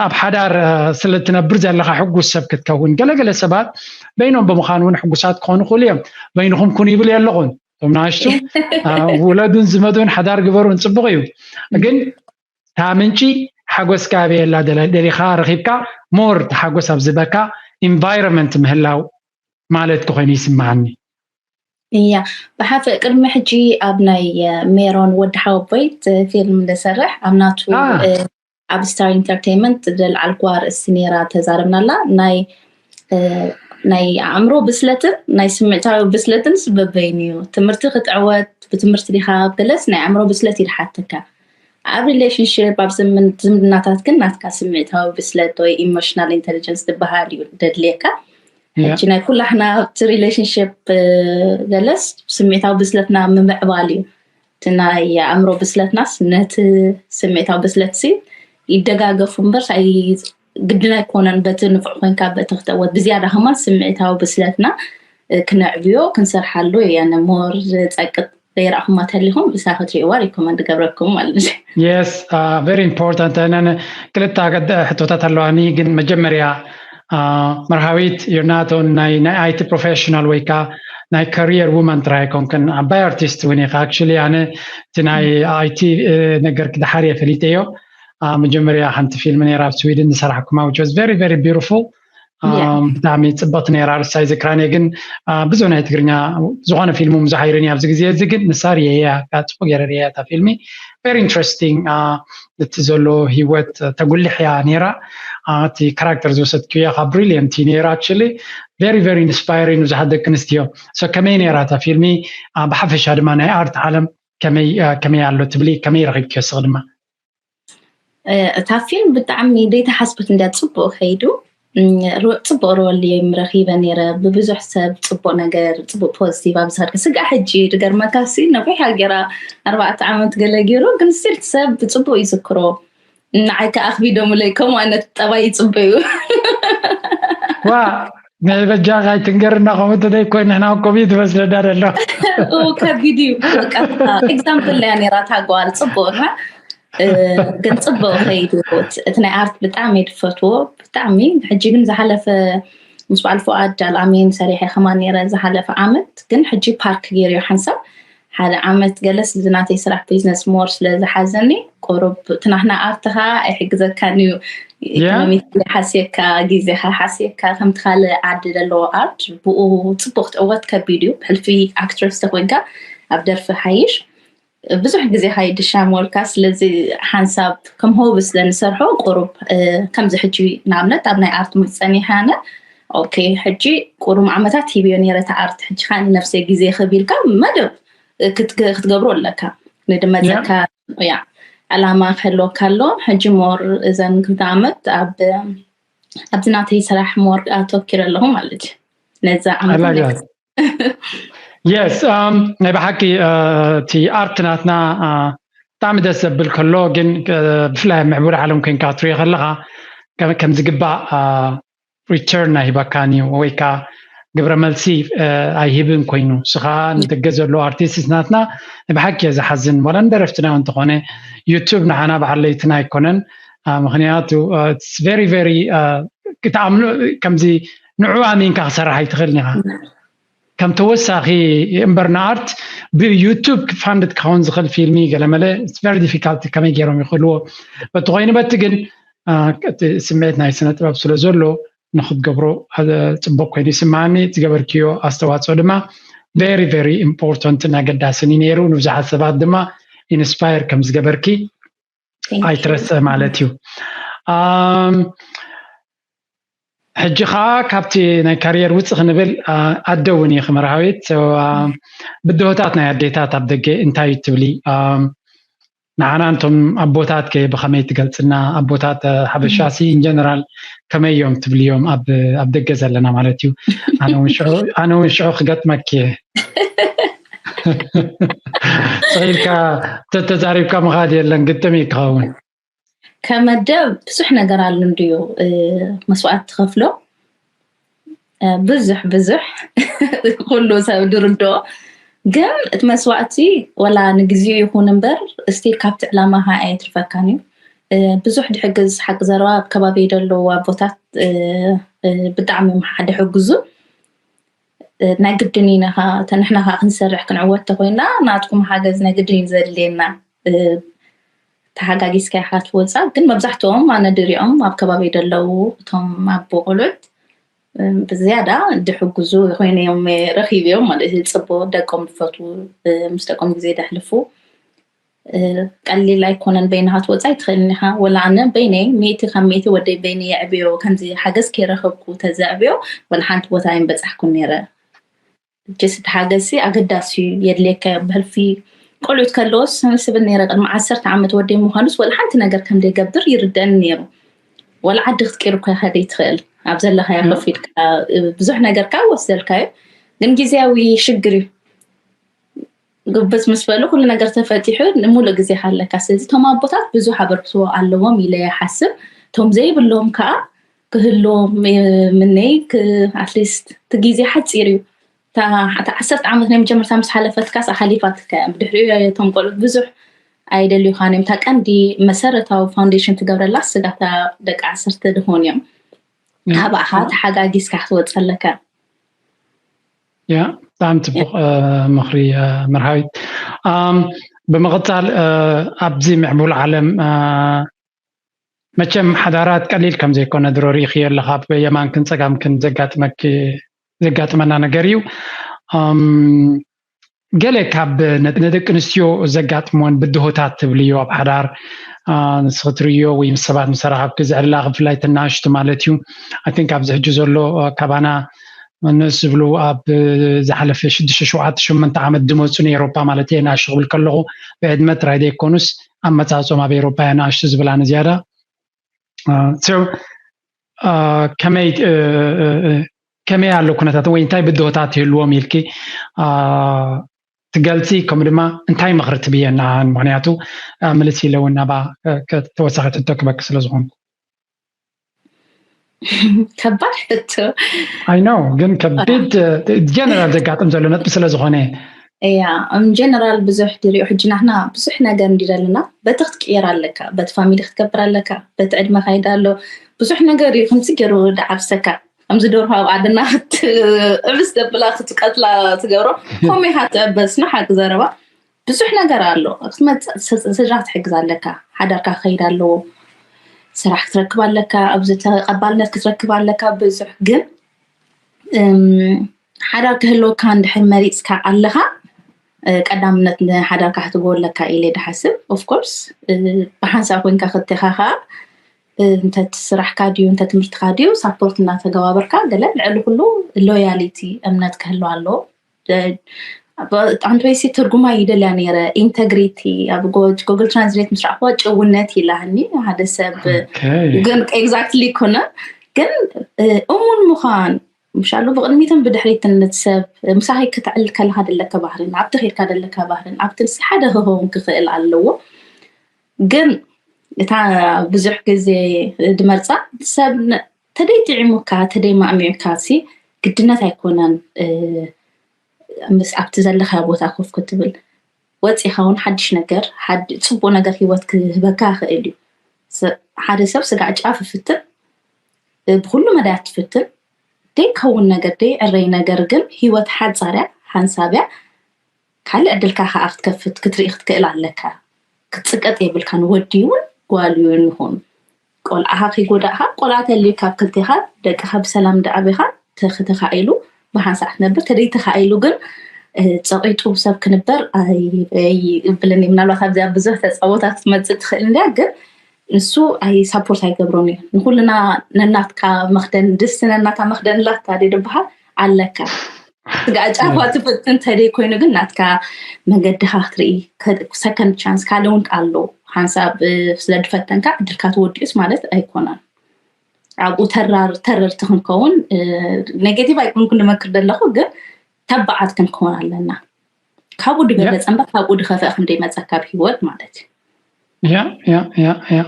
ኣብ ሓዳር ስለትነብር ዘለካ ሕጉስ ሰብ ክትከውን ገለገለ ሰባት በይኖም ብምዃን እውን ሕጉሳት ክኾኑ ክእሉ እዮም። በይንኹም ኩን ይብል የለኹን እቶም ንኣሽቱ ውለዱን ዝመዱን ሓዳር ግበሩን ፅቡቅ እዩ። ግን እታ ምንጪ ሓጎስካ ኣበየላ ደሊካ ረኪብካ ሞር ሓጎስ ኣብ ዝበካ ኢንቫይሮንመንት ምህላው ማለት ክኮይኑ ይስምዓኒ። እያ ብሓፈ ቅድሚ ሕጂ ኣብ ናይ ሜሮን ወዲ ሓወቦይ ፊልም ዝሰርሕ ኣብ ናቱ ኣብ ስታር ኢንተርቴንመንት ዘልዓልኩዋ ርእሲ ነይራ ተዛረብናላ ናይ ናይ ኣእምሮ ብስለትን ናይ ስምዕታዊ ብስለትን ስበበይን እዩ። ትምህርቲ ክትዕወት ብትምህርቲ ዲካ ገለስ ናይ ኣእምሮ ብስለት ይድሓተካ። ኣብ ሪሌሽንሽፕ ኣብ ዝምድናታት ግን ናትካ ስምዕታዊ ብስለት ወይ ኢሞሽናል ኢንቴሊጀንስ ዝበሃል እዩ ደድልየካ። ሕጂ ናይ ኩላሕና ኣብቲ ሪሌሽንሽፕ ገለስ ስምዕታዊ ብስለትና ምምዕባል እዩ። እቲ ናይ ኣእምሮ ብስለትናስ ነቲ ስምዕታዊ ብስለት ሲ ይደጋገፉ እምበር ግድን ኣይኮነን በቲ ንፉዕ ኮይንካ በቲ ክተወት ብዝያዳ ከማን ስምዕታዊ ብስለትና ክነዕብዮ ክንሰርሓሉ እየ ሞር ዝፀቅጥ ዘይረእኹማ ተሊኹም ብሳ ክትሪእዋ ሪኮመንድ ገብረኩም ማለት እዩ። Yes, very important. ክልተ ሕቶታት ኣለዋኒ ግን መጀመርያ መርሃዊት you're not only ናይ ናይ ኣይቲ ፕሮፌሽናል ወይ ከዓ ናይ ካሪየር ውመን ጥራይ ኣይኮንክን ዓባይ ኣርቲስት እውን ኢኻ። ኣክቹሊ ኣነ እቲ ናይ ኣይቲ ነገር ክድሓር እየ ፈሊጠዮ። መጀመርያ ሓንቲ ፊልም ነይራ ኣብ ስዊድን ዝሰራሕኩማ which was very very beautiful Yeah. ብጣዕሚ ፅብቕቲ ነይራ። ርሳይ ዝክራን እየ ግን ብዙሕ ናይ ትግርኛ ዝኾነ ፊልም እውን ብዙሕ ኣይርእን እየ ኣብዚ ግዜ እዚ። ግን ንሳ ርእየያ፣ ጽቡቕ ገይረ ርእየያ እታ ፊልሚ። Very interesting። እቲ ዘሎ ህይወት ተጉልሕ እያ ነይራ። እቲ ካራክተር ዝወሰድክዮ እያ ካብ ብሪሊየንት እዩ ነይራ። Actually very very inspiring ብዙሓት ደቂ ኣንስትዮ። So ከመይ ነይራ እታ ፊልሚ? ብሓፈሻ ድማ ናይ ኣርት ዓለም ከመይ ኣሎ ትብሊ? ከመይ ረኺብክዮ እስኺ ድማ? እታ ፊልም ብጣዕሚ ዘይተሓስበት እንዳ ጽቡቕ ከይዱ። ጽቡቕ ሮል እዮም ረኺበ ነይረ። ብብዙሕ ሰብ ጽቡቕ ነገር፣ ጽቡቕ ፖዚቲቭ ኣብ ዝኸድከ ስጋ ሕጂ ድገርመካ ሲ ነዊሕ ሃገራ ኣርባዕተ ዓመት ገለ ገይሩ፣ ግን ስቲል ሰብ ብጽቡቕ ይዝክሮ። ንዓይ ከኣ ኣኽቢዶምለይ፣ ከምኡ ዓይነት ጠባይ ይጽበዩ። ዋ ናይ በጃኻ ኣይትንገርና፣ ከምኡ እንተዘይኮይኑ ንሕና ኮሚት ትመስለና ዘሎ። ከቢድ እዩ። ኤግዛምፕል እያ ነይራ እታ ጓል፣ ጽቡቕና ግን ጽቡቕ ከይዱ። እቲ ናይ ኣርት ብጣዕሚ ድፈትዎ ብጣዕሚ። ሕጂ ግን ዝሓለፈ ምስ በዓል ፉኣድ ኣልኣሚን ሰሪሐ ከማን ነይረ ዝሓለፈ ዓመት። ግን ሕጂ ፓርክ ገይርዮ ሓንሳብ ሓደ ዓመት ገለ ስለ ናተይ ስራሕ ቢዝነስ ሞር ስለ ዝሓዘኒ ቁሩብ ትናህና ኣርትኻ ኣይሕግዘካን እዩ። ኢኮኖሚ ሓስየካ፣ ግዜኻ ሓስየካ፣ ከምቲ ካልእ ዓዲ ዘለዎ ኣርት ብኡ ጽቡቕ ክትዕወት ከቢድ እዩ። ብሕልፊ ኣክትረስ ተኮይንካ ኣብ ደርፊ ሓይሽ። ብዙሕ ግዜ ካይድሻ ሞልካ። ስለዚ ሓንሳብ ከም ሆቢ ስለ ንሰርሖ ቁሩብ ከምዚ ሕጂ ንኣብነት ኣብ ናይ ኣርት ሙዝ ጸኒሓ ኣነ ኦኬ ሕጂ ቁሩም ዓመታት ሂብዮ ነይረ እቲ ኣርት። ሕጂ ከኣ ንነፍሰይ ግዜ ክብ ኢልካ መደብ ክትገብሮ ኣለካ። ንድመዘካ ያ ዕላማ ክህልወካ ኣሎ። ሕጂ ሞር እዘን ክልተ ዓመት ኣብ ኣብዚ ናተይ ስራሕ ሞር ኣተኪረ ኣለኹ ማለት እዩ። ነዛ ዓመት I like that. Yes, um, ናይ ብሓቂ እቲ ኣርት ናትና ብጣዕሚ ደስ ዘብል ከሎ ግን ብፍላይ ኣብ ምዕቡል ዓለም ኮይንካ ክትሪኦ ከለካ ከም ዝግባእ ሪተርን ኣይሂበካን እዩ ወይ ከዓ ግብረ መልሲ ኣይሂብን ኮይኑ። ንስኻ ንደገ ዘሎ ኣርቲስት ናትና ብሓቂ እየ ዝሓዝን። ዋላ ንደረፍትና እንተኾነ ዩቱብ ንዓና በዓል ለይትና ኣይኮነን። ምክንያቱ very very ክትኣምኑ ከምዚ ንዑ ኣሚንካ ክሰርሕ ኣይትኽእልን ኢኻ። ከም ተወሳኺ እምበር ንኣርት ብዩቱብ ፋንድድ ክኸውን ዝኽእል ፊልሚ ገለመለ very difficult ከመይ ገይሮም ይኽእልዎ። በቲ ኮይኑ በቲ ግን እቲ ስምዒት ናይ ስነ ጥበብ ስለ ዘሎ ንክትገብሮ ጽቡቅ ኮይኑ ይስማዓኒ። ዝገበርክዮ ኣስተዋፅኦ ድማ very very important ኣገዳስን እዩ ነይሩ። ንብዙሓት ሰባት ድማ ኢንስፓየር ከም ዝገበርኪ ኣይትረስዕ ማለት እዩ። ሕጂ ከዓ ካብቲ ናይ ካሪየር ውፅእ ክንብል ኣደ እውን እዩ ክመርሃዊት ብድሆታት ናይ ኣዴታት ኣብ ደገ እንታይ እዩ ትብሊ? ንዓና እንቶም ኣቦታት ከ ብኸመይ ትገልፅና? ኣቦታት ሓበሻ ሲ ኢንጀነራል ከመይ እዮም ትብልዮም ኣብ ደገ ዘለና ማለት እዩ። ኣነ እውን ሽዑ ክገጥመኪ እየ። ስቕ ኢልካ ተተዛሪብካ ምኻድ የለን ግጥም እዩ ክኸውን። ከመደብ ብዙሕ ነገር ኣሎ እንድዩ መስዋዕት ትኸፍሎ ብዙሕ ብዙሕ ኩሉ ሰብ ድርድኦ። ግን እቲ መስዋዕቲ ወላ ንግዜኡ ይኹን እምበር እስቲል ካብቲ ዕላማኻ ኣየትርፈካን እዩ። ብዙሕ ድሕግዝ ሓቂ ዘረባ ኣብ ከባቢ ዘለዉ ኣቦታት ብጣዕሚ ድሕግዙ። ናይ ግድን ኢና ንሕና ከዓ ክንሰርሕ ክንዕወት ተኮይና ናትኩም ሓገዝ ናይ ግድን እዩ ዘድልየና። ተሓጋጊዝካ ኢኻ ትወፃ። ግን መብዛሕትኦም ኣነ ድሪኦም ኣብ ከባቢ ዘለዉ እቶም ኣቦ ቆልዑት ብዝያዳ ድሕግዙ ኮይነ እዮም ረኪብዮም ማለት እዩ። ፅቡቅ ደቆም ዝፈትዉ ምስ ደቆም ግዜ ደሕልፉ ቀሊል ኣይኮነን። በይንኻ ትወፃ ኣይትኽእልን ኢኻ። ወላ ኣነ በይነይ ሚእቲ ካብ ሚእቲ ወደይ በይነይ የዕብዮ ከምዚ ሓገዝ ከይረኸብኩ ተዘዕብዮ ወላ ሓንቲ ቦታ ኣይምበፃሕኩን ነይረ። ጀስ እቲ ሓገዝሲ ኣገዳሲ እዩ የድልየካ እዩ። ብሕልፊ ቆልዑት ከለዎስ ንስብል ነይረ ቅድሚ ዓሰርተ ዓመት ወደይ ምዃኑስ ወላ ሓንቲ ነገር ከም ዘይገብር ይርደኒ ነይሩ። ወላ ዓዲ ክትቂር እኮ ኢኻ ዘይትኽእል ኣብ ዘለኻዮ ኮፍ ኢልካ ብዙሕ ነገር ከዓ ወስደልካ እዩ። ግን ግዜያዊ ሽግር እዩ። ግብዝ ምስ በሉ ኩሉ ነገር ተፈቲሑ ንሙሉእ ግዜ ኣለካ። ስለዚ እቶም ኣቦታት ብዙሕ ኣበርክቶ ኣለዎም ኢለ ይሓስብ። እቶም ዘይብሎም ከዓ ክህልዎም ምነይ ኣትሊስት እቲ ግዜ ሓፂር እዩ። እታ ዓሰርተ ዓመት ናይ መጀመርታ ምስ ሓለፈትካስ ኣሓሊፋትካ እያ። ብድሕሪኡ እቶም ቆልዑት ብዙሕ ኣይደልዩኻን እዮም። እታ ቀንዲ መሰረታዊ ፋውንዴሽን ትገብረላ ስጋታ ደቂ ዓሰርተ ድኾን እዮም። ካባኻ ተሓጋጊዝካ ክትወፅእ ኣለካ። ያ ብጣዕሚ ፅቡቅ ምኽሪ መርሃዊት። ብምቕፃል ኣብዚ ምዕቡል ዓለም መቸም ሓዳራት ቀሊል ከም ዘይኮነ ድሮ ርኢኽዮ ኣለኻ። ኣብ የማንክን ጸጋምክን ዘጋጥመኪ ዘጋጥመና ነገር እዩ። ኣም፣ ገለ ካብ ነ- ንደቂ ኣንስትዮ ዘጋጥመን ብድሆታት ትብልዮ ኣብ ሓዳር፣ አ፣ ንስኺ ትርእዮ ወይ ምስ ሰባት ምስ ተራኸብኪ ዘዕላ ብፍላይ ተናሽቱ ማለት እዩ። I think ኣብዚ ሕጂ ዘሎ፣ አ፣ ካባና ንስ ዝብሉ ኣብ ዝሓለፈ ሽዱሽተ ሸውዓተ ሸመንተ ዓመት ዝመፁ ንኤሮፓ ማለት እየ። ናሽ ክብል ከለኹ ብዕድመ ጥራይ ዘይኮኑስ ኣመፃፅኦም ኣብ ኤሮፓ እያ ናሽ ዝብላ ንዝያዳ። አ፣ so፣ አ፣ ከመይ እ፣ እ፣ እ፣ ከመይ ኣሎ ኩነታት ወይ እንታይ ብድሆታት ይህልዎም ኢልኪ፣ አ፣ ትገልፂ፣ ከምኡ ድማ እንታይ ምኽሪ ትብየና? ምኽንያቱ፣ አ፣ ምልስ ኢለ እውን ናባ፣ እ፣ ከ- ተወሳኺት ሕቶ ክበኪ ስለ ዝኾንኩ። ከባድ ሕቶ። I know፣ ግን ከቢድ፣ እ፣ ጀነራል ዘጋጥም ዘሎ ነጥቢ ስለ ዝኾነ። እያ እም ጀነራል ብዙሕ ድሪኦ ሕጂ ናህና ብዙሕ ነገር እንዲ ዘለና በቲ ክትቅየር ኣለካ፣ በቲ ፋሚሊ ክትገብር ኣለካ፣ በቲ ዕድመ ካይዳ ኣሎ ብዙሕ ነገር እዩ ከምዚ ገይሩ ደዓብሰካ። ከምዚ ደርሆ ኣብ ዓድና ክትዕብስ ዘብላ ክትቀትላ ትገብሮ ከምኡ ኢኻ ትዕበስ። ንሓቂ ዘረባ ብዙሕ ነገር ኣሎ ክትመፅእ ስ- ስድራ ክትሕግዝ ኣለካ፣ ሓዳርካ ክኸይድ ኣለዎ፣ ስራሕ ክትረክብ ኣለካ፣ ኣብዚ ተቐባልነት ክትረክብ ኣለካ። ብዙሕ ግን እም፣ ሓዳር ክህልወካ እንድሕር መሪፅካ ኣለኻ እ፣ ቀዳምነት ንሓዳርካ ክትህቦ ኣለካ ኢለ ድሓስብ። Of course ብሓንሳብ ኮይንካ ክትኻ ከዓ እ፣ እንተ እቲ ስራሕካ ድዩ እንተ ትምህርትካ ድዩ ሳፖርት እናተገባበርካ ገለ ልዕሊ ኩሉ ሎያሊቲ እምነት ክህልዋ ኣለዎ። እ፣ ጣንቶይሲ ትርጉማ ይደልያ ነይረ። ኢንተግሪቲ ኣብ ጎ- ጉግል ትራንስሌት ምስ ረኣኽዋ ጭውነት ይላህኒ ሓደ ሰብ። Okay። ግን ኤግዛክትሊ ኮነ ግን እ፣ እሙን ምዃን ምሻሉ ብቕድሚትን ብድሕሪትን እቲ ሰብ ምሳኺ ክትዕል ከለካ ደለካ ባህርን ኣብቲ ከድካ ደለካ ባህርን ኣብቲ ንስ ሓደ ክኸውን ክኽእል ኣለዎ። ግን እታ ብዙሕ ግዜ ድመርፃ ሰብ ን- ተደይ ጥዒሙካ ተደይ ማእሚዑካ ሲ ግድነት ኣይኮነን እ፣ ምስ ኣብቲ ዘለካ ቦታ ኮፍ ክትብል ወፂኻ እውን ሓድሽ ነገር ሓድ- ፅቡቅ ነገር ህይወት ክህበካ ይኽእል እዩ። ስ- ሓደ ሰብ ስጋዕ ጫፍ ይፍትን እ፣ ብኩሉ መዳያት ትፍትን ደይ ከውን ነገር ደይ ዕረይ ነገር ግን ህይወት ሓፃርያ ሓንሳብያ ካልእ ዕድልካ ከዓ ክትከፍት ክትርኢ ክትክእል ኣለካ። ክትፅቀጥ የብልካን። ወዲ እውን ጓል እውን ይኹን ቆልዓኻ ከይጎዳእካ ቆልዓ ተልዩ ካብ ክልቴኻ ደቅኻ ብሰላም ደኣቢኻ ተኽተኻኢሉ ብሓንሳእ ክትነብር ተደይተኻኢሉ ግን እ፣ ፀቂጡ ሰብ ክንበር ኣይብልን እዩ። ምናልባት ኣብዚኣ ብዙሕ ተፃቦታት ክትመፅእ ትኽእል እንድያ ግን ንሱ ኣይ ሳፖርት ኣይገብሮን እዩ። ንኩልና ነናትካ መክደን ድስቲ ነናታ መክደን ላታ ደ ድበሃል ኣለካ ስጋ ጫፋ ትፍትን ተደይ ኮይኑ ግን ናትካ መገድኻ ክትርኢ ሰከንድ ቻንስ ካልእ እውን ኣሎ። ሓንሳብ እ፣ ስለ ድፈተንካ ዕድልካ ትወዲኡስ ማለት ኣይኮነን። ኣብኡ ተራር ተረርቲ ክንከውን ኔጌቲቭ ኣይኮንኩ ንመክር ዘለኹ ግን ተባዓት ክንከውን ኣለና። ካብኡ ድበለፀ እምበር ካብኡ ድኸፍአ ከም ደይመፀካ ኣብ ህይወት ማለት እዩ። ያ ያ ያ ያ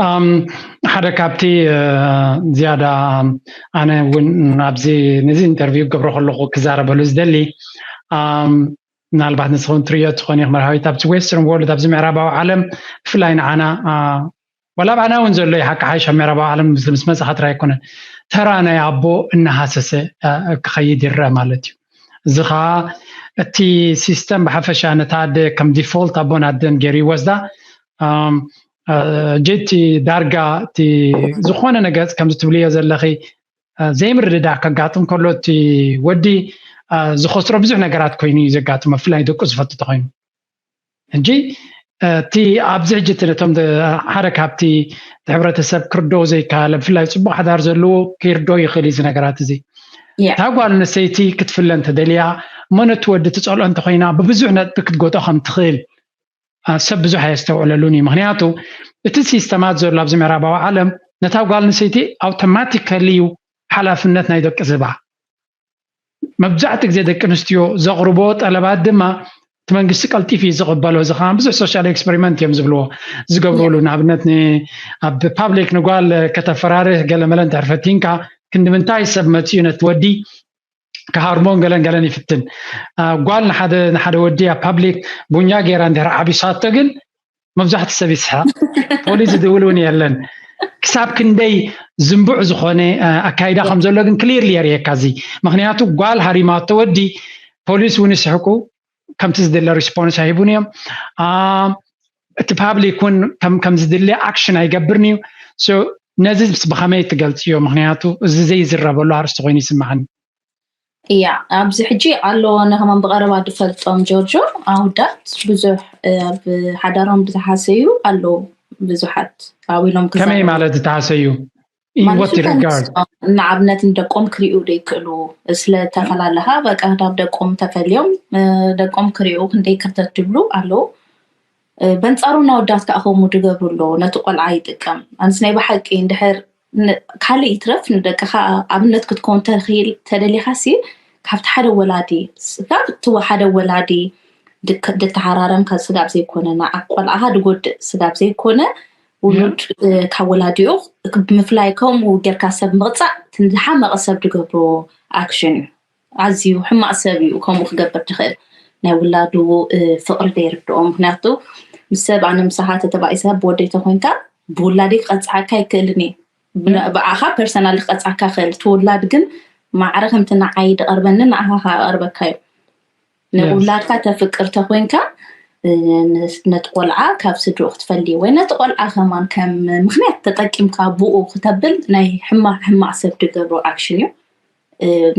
ኣም፣ ሓደ ካብቲ እ፣ ዝያዳ ኣነ እውን ኣብዚ ነዚ ኢንተርቪው ክገብሮ ከለኹ ክዛረበሉ ዝደሊ ኣም፣ ምናልባት ንስኹም ትርእዮ ትኾን ኢኹም መርሃዊት ኣብዚ ዌስተርን ወርልድ ኣብዚ ምዕራባዊ ዓለም ብፍላይ ንዓና አ፣ ዋላ ኣብዓና እውን ዘሎ ይሓቂ ሓይሽ ኣብ ምዕራባዊ ዓለም ምስ ምስ መፅኻ ጥራይ ኣይኮነን ተራ ናይ ኣቦ እናሃሰሰ አ፣ ክኸይድ ይረአ ማለት እዩ። እዚ ከዓ እቲ ሲስተም ብሓፈሻ ነታ ኣደ ከም ዲፎልት ኣቦን ኣደን ገይሩ ይወስዳ። ኣም፣ አ፣ ጀቲ ዳርጋ እቲ ዝኾነ ነገር ከምዚ ትብልዮ ዘለኺ አ፣ ዘይምርድዳእ ከጋጥም ከሎ እቲ ወዲ አ፣ ዝኸስሮ ብዙሕ ነገራት ኮይኑ እዩ ዘጋጥሞ ብፍላይ ደቁ ዝፈቱ ተኮይኑ ሕጂ አ፣ እቲ ኣብዚ ሕጂ እቲ ነቶም ደ- ሓደ ካብቲ እቲ ሕብረተሰብ ክርዶ ዘይከኣለ ብፍላይ ፅቡቅ ሓዳር ዘለዎ ክርዶ ይኽእል እዩ እዚ ነገራት እዚ ያ እታ ጓል ኣንስተይቲ ክትፍለ እንተደልያ እሞ ነቲ ወዲ ትፀልኦ እንተኮይና ብብዙሕ ነጥቢ ክትጎድኦ ከም ትኽእል አ፣ ሰብ ብዙሕ ኣየስተውዕለሉን እዩ ምክንያቱ እቲ ሲስተማት ዘሎ ኣብዚ ምዕራባዊ ዓለም ነታ ጓል ኣንስተይቲ ኣውቶማቲካሊ እዩ ሓላፍነት ናይ ደቂ ዝባ መብዛሕትኡ ግዜ ደቂ ኣንስትዮ ዘቕርቦ ጠለባት ድማ እቲ መንግስቲ ቀልጢፍ እዩ ዝቕበሎ እዚ ከዓ ብዙሕ ሶሻል ኤክስፐሪመንት እዮም ዝብልዎ ዝገብርሉ ንኣብነት ን- ኣብ ፓብሊክ ንጓል ከተፈራርህ ገለመለ እንድሕር ፈቲንካ ክንዲ ምንታይ ሰብ መፅኡ ነቲ ወዲ ክሃርሞን ገለን ገለን ይፍትን አ፣ ጓል ንሓደ ንሓደ ወዲ ኣብ ፓብሊክ ቡኛ ገይራ እንድሕር ዓቢሳቶ ግን መብዛሕትኡ ሰብ ይስሓቕ ፖሊስ ዝድውል እውን የለን ክሳብ ክንደይ ዝንቡዕ ዝኾነ አ፣ ኣካይዳ ከም ዘሎ ግን ክሊርሊ የርእየካ እዚ ምክንያቱ ጓል ሃሪማቶ ወዲ ፖሊስ እውን ይስሕቁ ከምቲ ዝድለ ሪስፖንስ ኣይህቡን እዮም አ፣ እቲ ፓብሊክ እውን ከም ከም ዝድለ ኣክሽን ኣይገብርን እዩ So ነዚ ብኸመይ ትገልፅዮ? ምክንያቱ እዚ ዘይዝረበሉ ኣርስቲ ኮይኑ ይስምዓኒ። እያ ኣብዚ ሕጂ ኣለዎ ነከማን ብቐረባ ዝፈልጦም ጆርጆ ኣውዳት ብዙሕ ኣብ ሓዳሮም ዝተሓሰዩ ኣለዉ። ብዙሓት ኣብሎም ከመይ ማለት ዝተሓሰዩ? In what regard? ንኣብነት ንደቆም ክሪኡ ዘይክእሉ ስለተፈላለኻ በቃ ናብ ደቆም ተፈልዮም ደቆም ክሪኡ ክንደይ ክርተት ድብሉ ኣለዉ። በንጻሩ ናወዳት ከዓ ከምኡ ድገብሩ ኣለዉ። ነቲ ቆልዓ ይጥቀም ኣንስ ናይ ብሓቂ እንድሕር ካልእ ይትረፍ ንደቅኻ ኣብነት ክትከውን ተኽእል ተደሊኻ ሲ ካብቲ ሓደ ወላዲ ካብ እቲ ሓደ ወላዲ ድተሓራረምካ ስጋብ ዘይኮነ ንዓ ቆልዓኻ ድጎድእ ስጋብ ዘይኮነ ውሉድ ካብ ወላዲኡ ብምፍላይ ከምኡ ጌርካ ሰብ ምቕፃዕ ዝሓመቐ ሰብ ድገብሮ ኣክሽን እዩ። ኣዝዩ ሕማቕ ሰብ እዩ ከምኡ ክገብር ድኽእል ናይ ውላዱ ፍቕሪ ደይርድኦ ምክንያቱ ምስ ሰብ ኣነ ምሳኻ ተተባኢሰ ብወደይ ተኮይንካ ብውላደይ ክቐፅዓካ ኣይክእልን እየ ብኣኻ ፐርሰናል ክቐፅዓካ ክእል እቲ ውላድ ግን ማዕረ ከምቲ ንዓይ ድቐርበኒ ንኣኻ ከቐርበካ እዩ ንውላድካ ተፍቅር ተኮይንካ ነቲ ቆልዓ ካብ ስድርኡ ክትፈሊ ወይ ነቲ ቆልዓ ከማን ከም ምክንያት ተጠቂምካ ብኡ ክተብል ናይ ሕማቅ ሕማቅ ሰብ ድገብሮ ኣክሽን እዩ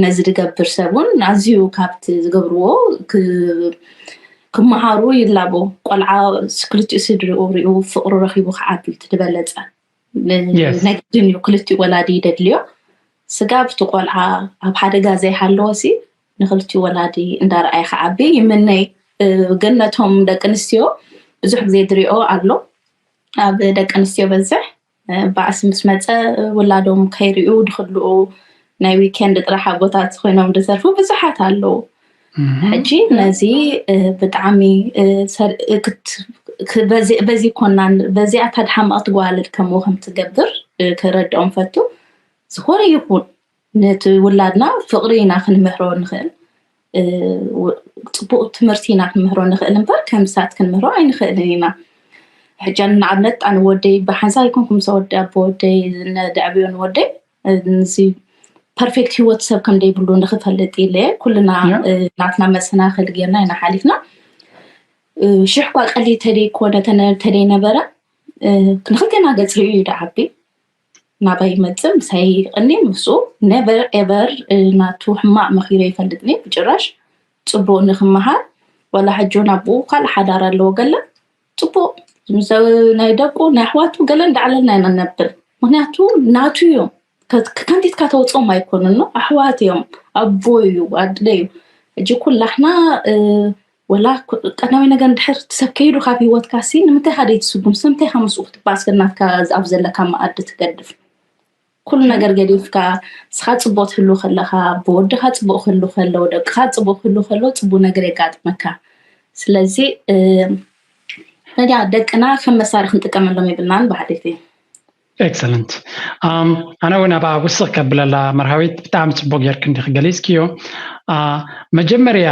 ነዚ ድገብር ሰብ እውን ኣዝዩ ካብቲ ዝገብርዎ ክመሃሩ ይላቦ ቆልዓ ክልቲኡ ስድርኡ ሪኡ ፍቅሪ ረኪቡ ክዓቢ እቲ ዝበለፀ ናይ ግድን እዩ ክልቲኡ ወላዲ ይደድልዮ ስጋብ እቲ ቆልዓ ኣብ ሓደጋ ዘይሃለዎ ሲ ንክልቲኡ ወላዲ እንዳረኣየ ክዓቢ ይምነይ ግን ነቶም ደቂ ኣንስትዮ ብዙሕ ግዜ ድሪኦ ኣሎ ኣብ ደቂ ኣንስትዮ በዝሕ ባእሲ ምስ መፀ ውላዶም ከይሪኡ ድክልኡ ናይ ዊኬንድ ጥራሕ ኣቦታት ኮይኖም ድተርፉ ብዙሓት ኣለዉ ሕጂ ነዚ ብጣዕሚ በዚ ኮናን በዚኣ ታድሓማቕ ትጓልል ከምኡ ከም ትገብር ክረድኦም ፈቱ ዝኾነ ይኹን ነቲ ውላድና ፍቕሪ ኢና ክንምህሮ ንኽእል ፅቡቅ ትምህርቲ ኢና ክንምህሮ ንኽእል እምበር ከምሳት ክንምህሮ ኣይንኽእልን ኢና ሕጂ ንኣብነት ኣነ ወደይ ብሓንሳብ ይኮንኩም ሰ ወዲ ኣቦ ወደይ ነደዕብዮ ንወደይ እዚ ፐርፌክት ህይወት ሰብ ከም ዘይብሉ ንክፈልጥ ኢለ ኩልና ናትና መሰናክል ጌርና ኢና ሓሊፍና ሽሕ ኳ ቀሊ ተደይኮነ ተደይነበረ ንክልቴና ገፅ ርእዩ እዩ ደዓቢ ናባይ ይመፅእ ምሳይ ይቀኒ ምስኡ never ever ናቱ ሕማቅ መኪረ ይፈልጥኒ ብጭራሽ ፅቡቅ ንክመሃር ወላ ሕጂ ናብኡ ካልእ ሓዳር ኣለዎ ገለ ፅቡቅ ናይ ደቁ ናይ ኣሕዋቱ ገለ እንዳዕለልና ኢና ነብል ምክንያቱ ናቱ እዮም ከንቲትካ ተውፅኦም ኣይኮኑን ኣሕዋት እዮም ኣቦ እዩ ኣደ እዩ ሕጂ ኩላሕና ወላ ቀዳማይ ነገር እንድሕር እቲ ሰብ ከይዱ ካብ ህይወትካ ሲ ንምንታይ ካ ደይትስጉም ሲ ንምንታይ ካ ምስኡ ክትባስ ናትካ ኣብ ዘለካ መኣዲ ትገድፍ ኩሉ ነገር ገዲፍካ ንስኻ ፅቡቅ ትህሉ ከለካ ብወድካ ፅቡቅ ክህሉ ከለዎ ደቅካ ፅቡቅ ክህሉ ከለዎ ፅቡቅ ነገር የጋጥመካ ስለዚ ነዲያ ደቅና ከም መሳርሒ ክንጥቀመሎም የብልናን ብሓደይቲ ኤክሰለንት ኣነ እውን ኣብኣ ውስኽ ከብለላ መርሃዊት ብጣዕሚ ፅቡቅ ጌርክ እንዲክ ገሊፅክዮ መጀመርያ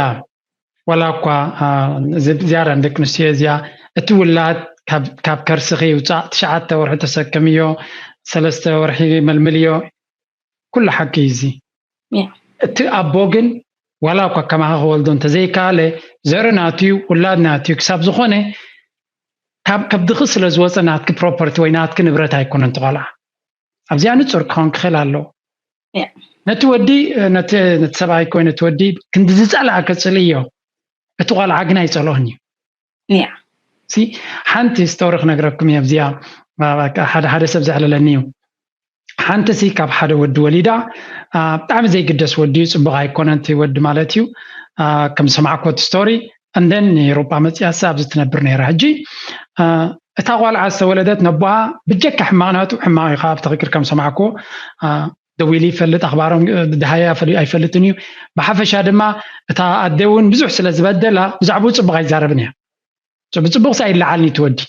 ዋላ እኳ ዝያዳ ንደቂ ኣንስትዮ እዚኣ እቲ ውላድ ካብ ከርስኺ ይውፃእ ትሽዓተ ወርሒ ተሰከምዮ ሰለስተ ወርሒ መልምልዮ ኩሉ ሓቂ እዚ እቲ ኣቦ ግን ዋላ እኳ ከማኻ ክወልዶ እንተዘይከኣለ ዘርኢ ናትዩ ውላድ ናትዩ ክሳብ ዝኾነ ካብ ከብድኺ ስለ ዝወፀ ናትኪ ፕሮፐርቲ ወይ ናትኪ ንብረት ኣይኮነን ትቆልዓ ኣብዚኣ ንፁር ክኸውን ክኽእል ኣለዎ ነቲ ወዲ ነቲ ሰብኣይ ኮይ ነቲ ወዲ ክንዲ ዝፀልኣ ከፅልእዮ እቲ ቆልዓ ግን ኣይፀልኦን እዩ ሓንቲ ስቶሪ ክነግረኩም እየ ኣብዚኣ ሓደ ሓደ ሰብ ዘዕለለኒ እዩ ሓንቲ ሲ ካብ ሓደ ወዲ ወሊዳ ብጣዕሚ ዘይግደስ ወዲ እዩ ፅቡቅ ኣይኮነን እቲ ወዲ ማለት እዩ ከም ዝሰማዕኮ እቲ ስቶሪ እንደን ንኤሮጳ መፅያ ሲ ኣብዚ ትነብር ነይራ ሕጂ እታ ቆልዓ ዝተወለደት ነቦኣ ብጀካ ሕማቅ ናቱ ሕማቅ እዩ ካብ ትክክል ከም ሰማዕኮ ደዊሉ ይፈልጥ ኣኽባሮም ድሃያ ኣይፈልጥን እዩ ብሓፈሻ ድማ እታ ኣደ እውን ብዙሕ ስለ ዝበደላ ብዛዕባኡ ፅቡቅ ኣይዛረብን እያ ብፅቡቅ ሳ ይለዓልኒ ትወዲ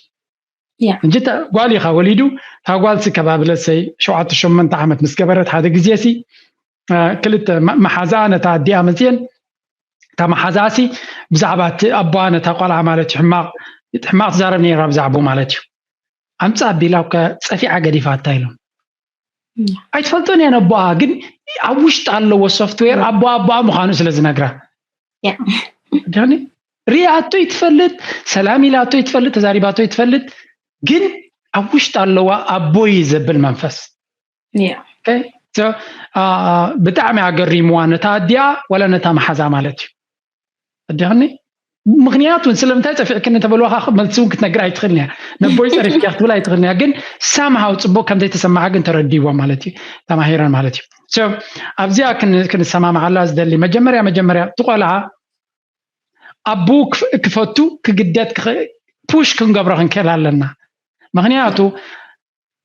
እንጂ ጓል ኢኻ ወሊዱ እታ ጓል ሲ ከባቢ ለሰይ ሸውዓተ ሸሞንተ ዓመት ምስ ገበረት ሓደ ግዜ ሲ ክልተ መሓዛኣ ነታ ኣዲኣ መፅየን እታ መሓዛኣ ሲ ብዛዕባ እቲ ኣቦኣ ነታ ቆልዓ ማለት እዩ ሕማቕ ሕማቕ ትዛረብ ነይራ ብዛዕባኡ ማለት እዩ ኣምፃ ኣቢላ እኳ ፀፊዓ ገዲፋታ ኢሎም ኣይትፈልጦን እያ ነቦኣ ግን ኣብ ውሽጢ ኣለዎ ሶፍትዌር ኣቦ ኣቦኣ ምዃኑ ስለ ዝነግራ ዳኒ ሪኣቶ ይትፈልጥ ሰላም ኢላቶ ይትፈልጥ ተዛሪባቶ ይትፈልጥ ግን ኣብ ውሽጢ ኣለዋ ኣቦይ ዘብል መንፈስ። Yeah. Okay? So, አ፣ ብጣዕሚ ኣገሪምዋ ነታ ኣዲኣ ዋላ ነታ መሓዛ ማለት እዩ። ኣዲኽኒ ምክንያቱ ስለምንታይ ጸፊዕክኒ ተበልዋ መልሲ እውን ክትነግር ኣይትኽእልን እያ። ነቦይ ጸሪፍኪያ ክትብል ኣይትኽእልን እያ። ግን ሳምሃው ጽቡቅ ከም ዘይተሰማዓ ግን ተረዲዋ ማለት እዩ፣ ተማሂረን ማለት እዩ። So ኣብዚኣ ክን- ክንሰማማዓላ ዝደሊ መጀመርያ መጀመርያ እቲ ቆልዓ ኣቡ ክፈቱ ክግደድ ፑሽ ክንገብሮ ክንክእል ኣለና። ምክንያቱ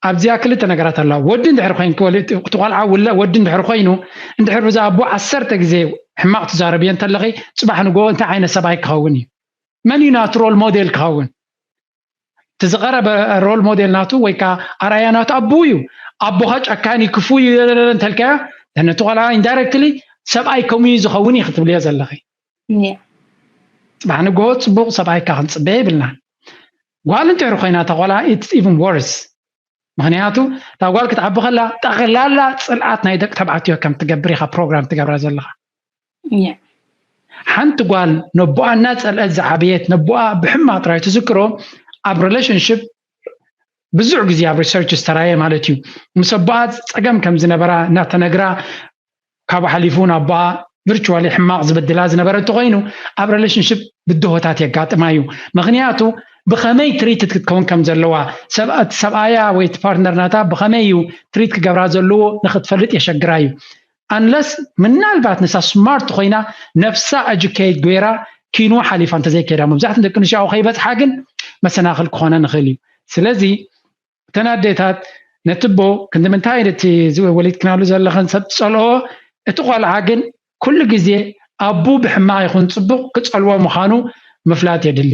ኣብዚኣ ክልተ ነገራት ኣለዋ። ወዲ እንድሕር ኮይንኪ እቲ ቆልዓ ውለ ወዲ እንድሕር ኮይኑ እንድሕር ብዛ ኣቦ ዓሰርተ ግዜ ሕማቕ ትዛረብዮ እንተለኺ ጽባሕ ንግሆ እንታይ ዓይነት ሰብኣይ ክኸውን እዩ? መን እዩ ናቱ ሮል ሞዴል ክኸውን? እቲ ዝቐረበ ሮል ሞዴል ናቱ ወይ ከዓ ኣርኣያ ናቱ ኣቦኡ እዩ። ኣቦኻ ጨካኒ ክፉ እዩ እንተልካያ ነቲ ቆልዓ ኢንዳይረክትሊ ሰብኣይ ከምኡ እዩ ዝኸውን እዩ ክትብልዮ ዘለኺ። ጽባሕ ንግሆ ጽቡቕ ሰብኣይካ ክንጽበ ይብልና። ጓል እንድሕር ኮይና እታ ቆልዓ it's even worse። ምክንያቱ እታ ጓል ክትዓቢ ከላ ጠቕላላ ፅልኣት ናይ ደቂ ተባዕትዮ ከም ትገብር ኢኻ ፕሮግራም ትገብራ ዘለኻ። ሓንቲ ጓል ነቦኣ እናፀልአት ዝዓበየት ነቦኣ ብሕማቅ ጥራይ ትዝክሮ ኣብ ሪሌሽንሽፕ ብዙሕ ግዜ ኣብ ሪሰርች ዝተራየ ማለት እዩ። ምስ ኣቦኣ ፀገም ከም ዝነበራ እናተነግራ ካብኡ ሓሊፉ እውን ኣቦኣ ቪርቹዋሊ ሕማቕ ዝበድላ ዝነበረ እንተኮይኑ ኣብ ሪሌሽንሽፕ ብድሆታት የጋጥማ እዩ። ምክንያቱ ብከመይ ትሪትድ ክትከውን ከም ዘለዋ ሰብኣያ ወይ ፓርትነር ናታ ብከመይ እዩ ትሪት ክገብራ ዘለዎ ንክትፈልጥ የሸግራ እዩ። ኣንለስ ምናልባት ንሳ ስማርት ኮይና ነፍሳ ኤጁኬት ገይራ ኪንዋ ሓሊፋ እንተዘይከይዳ መብዛሕትኡ ደቂ ኣንስትዮ ኣብኡ ከይበፅሓ ግን መሰናክል ክኾነ ንኽእል እዩ። ስለዚ እተን ኣዴታት ነቲ ኣቦ ክንዲ ምንታይ ነቲ ወሊድክናሉ ዘለኽን ሰብ ትጸልኦ፣ እቲ ቆልዓ ግን ኩሉ ግዜ ኣቡ ብሕማቕ ይኹን ጽቡቕ ክጸልዎ ምዃኑ ምፍላጥ የድሊ።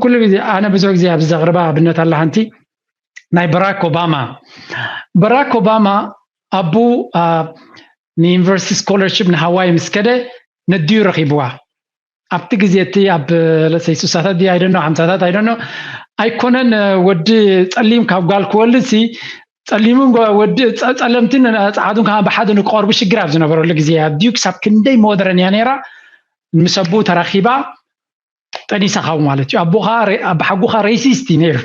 ኩሉ ግዜ ኣነ ብዙሕ ግዜ ኣብዚ ዘቕርባ ኣብነት ኣላ ሓንቲ ናይ በራክ ኦባማ። በራክ ኦባማ ኣቡ ንዩኒቨርሲቲ ስኮለርሽፕ ንሃዋይ ምስ ከደ ነዲኡ ረኺብዋ። ኣብቲ ግዜ እቲ ኣብ ለሰይ ሱሳታት ድዩ ኣይደኖ ሓምሳታት ኣይደኖ ኣይኮነን። ወዲ ጸሊም ካብ ጓል ክወልድ ሲ ጸሊሙን ወዲ ጸለምትን ጸዓዱን ከዓ ብሓደ ንክቐርቡ ሽግር ኣብ ዝነበረሉ ግዜ እያ። ድዩ ክሳብ ክንደይ ሞደረን እያ ነይራ። ምስ ኣቦኡ ተራኺባ ጠኒሳ ካብኡ ማለት እዩ። ኣቦኻ ብሓጉኻ ሬሲስት እዩ ነይሩ።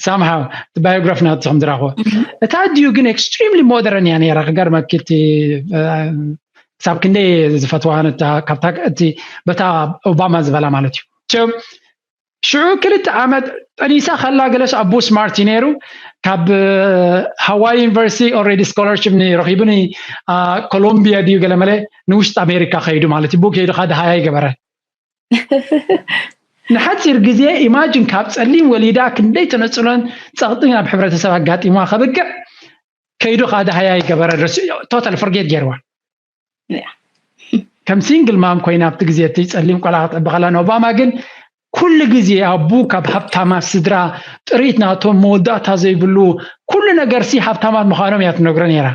ሳምሃው እቲ ባዮግራፊ ናቱ ከም ዝረኽቦ እታ ድዩ ግን ኤክስትሪምሊ ሞደረን እያ ነይራ። ክገርመኪ እቲ ክሳብ ክንደይ ዝፈትዋ በታ ኦባማ ዝበላ ማለት እዩ። ሽዑ ክልተ ዓመት ጠኒሳ ከላ ገለስ ኣቡ ስማርት እዩ ነይሩ። ካብ ሃዋይ ዩኒቨርሲቲ ኦልሬዲ ስኮላርሽፕ ረኺቡ ኮሎምቢያ ድዩ ገለመለ ንውሽጢ ኣሜሪካ ከይዱ ማለት እዩ። ቡ ከይዱ ካድሃያ ይገበረ ንሓፂር ግዜ ኢማጅን ካብ ፀሊም ወሊዳ ክንደይ ተነፅሎን ፀቕጥን ኣብ ሕብረተሰብ ኣጋጢምዋ ከብቅዕ ከይዱ ከዓ ደሃያ ይገበረ። ቶታል ፎርጌት ገይርዋ። ከም ሲንግል ማም ኮይና ኣብቲ ግዜ እቲ ፀሊም ቆልዓ ክትዕቢ ከላ ንኦባማ ግን ኩሉ ግዜ ኣቡ ካብ ሃብታማት ስድራ ጥሪት ናቶም መወዳእታ ዘይብሉ ኩሉ ነገር ሲ ሃብታማት ምዃኖም እያ ትነግሮ ነይራ።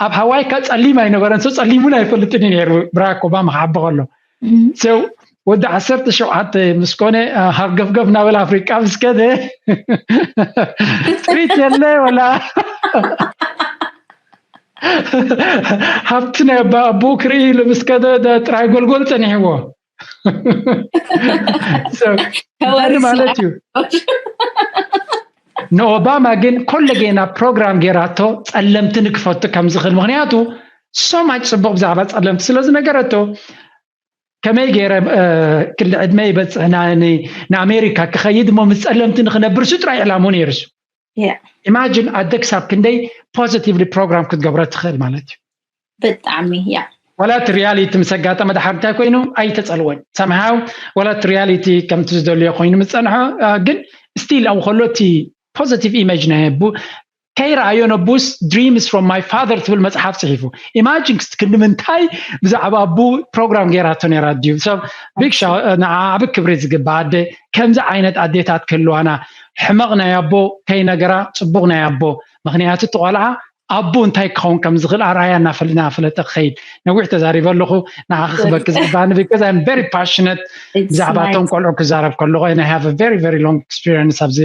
ኣብ ሃዋይ ካ ፀሊም ኣይነበረን። ሰው ፀሊሙን ኣይፈልጥን እዩ ነይሩ ብራክ ኦባማ ክዓቢ ከሎ ሰው ወዲ ዓሰርተ ሸውዓተ ምስ ኮነ ሃርገፍገፍ ናበል ኣፍሪቃ ምስ ከደ ጥሪት የለ ወላ ሃብቲ ናይ ኣቦኡ ክርኢ ኢሉ ምስ ከደ ጥራይ ጎልጎል ፀኒሕዎ። ማለት እዩ። ንኦባማ ግን ኮለጌና ፕሮግራም ገይራቶ ፀለምቲ ንክፈቱ ከም ዝኽእል ምክንያቱ ሶማች ፅቡቅ ብዛዕባ ፀለምቲ ስለ ዝነገረቶ ከመይ ገይረ ክሊ ዕድመ ይበፅሕ ንኣሜሪካ ክኸይድ እሞ ምስ ፀለምቲ ንክነብር ሱ ጥራይ ዕላሙ ነይሩ ሱ። ኢማጂን ኣደ ክሳብ ክንደይ ፖዚቲቭሊ ፕሮግራም ክትገብሮ ትኽእል ማለት እዩ። ብጣዕሚ ያ ዋላ እቲ ሪያሊቲ ምስ ኣጋጠመ ድሓር እንታይ ኮይኑ ኣይተፀልወን ሰምሃው ዋላ እቲ ሪያሊቲ ከምቲ ዝደልዮ ኮይኑ ምስ ፀንሖ ግን ስቲል ኣብኡ ከሎ እቲ ፖዚቲቭ ኢሜጅ ናይ ኣቡ ከይረኣዮ ነቡስ ድሪምስ ፍሮም ማይ ፋደር ትብል መፅሓፍ ፅሒፉ ኢማጂን ክንዲ ምንታይ ብዛዕባ ኣቡ ፕሮግራም ገይራቶ ነይራ ድዩ ሰብ ቢግ ዓቢ ክብሪ ዝግባ ኣደ ከምዚ ዓይነት ኣዴታት ክህልዋና ሕመቕ ናይ ኣቦ ከይነገራ ፅቡቕ ናይ ኣቦ ምክንያቱ እቲ ቆልዓ ኣቡ እንታይ ክኸውን ከም ዝኽእል ኣርኣያ እናፈለጠ ክኸይድ ነዊሕ ተዛሪበ ኣለኹ። ንዓኺ ክበኪ ዝግባኒ because I'm very passionate ብዛዕባ እቶም ቆልዑ ክዛረብ ከለኹ and I have a very very long experience ኣብዚ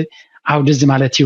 ዓውዲ እዚ ማለት እዩ።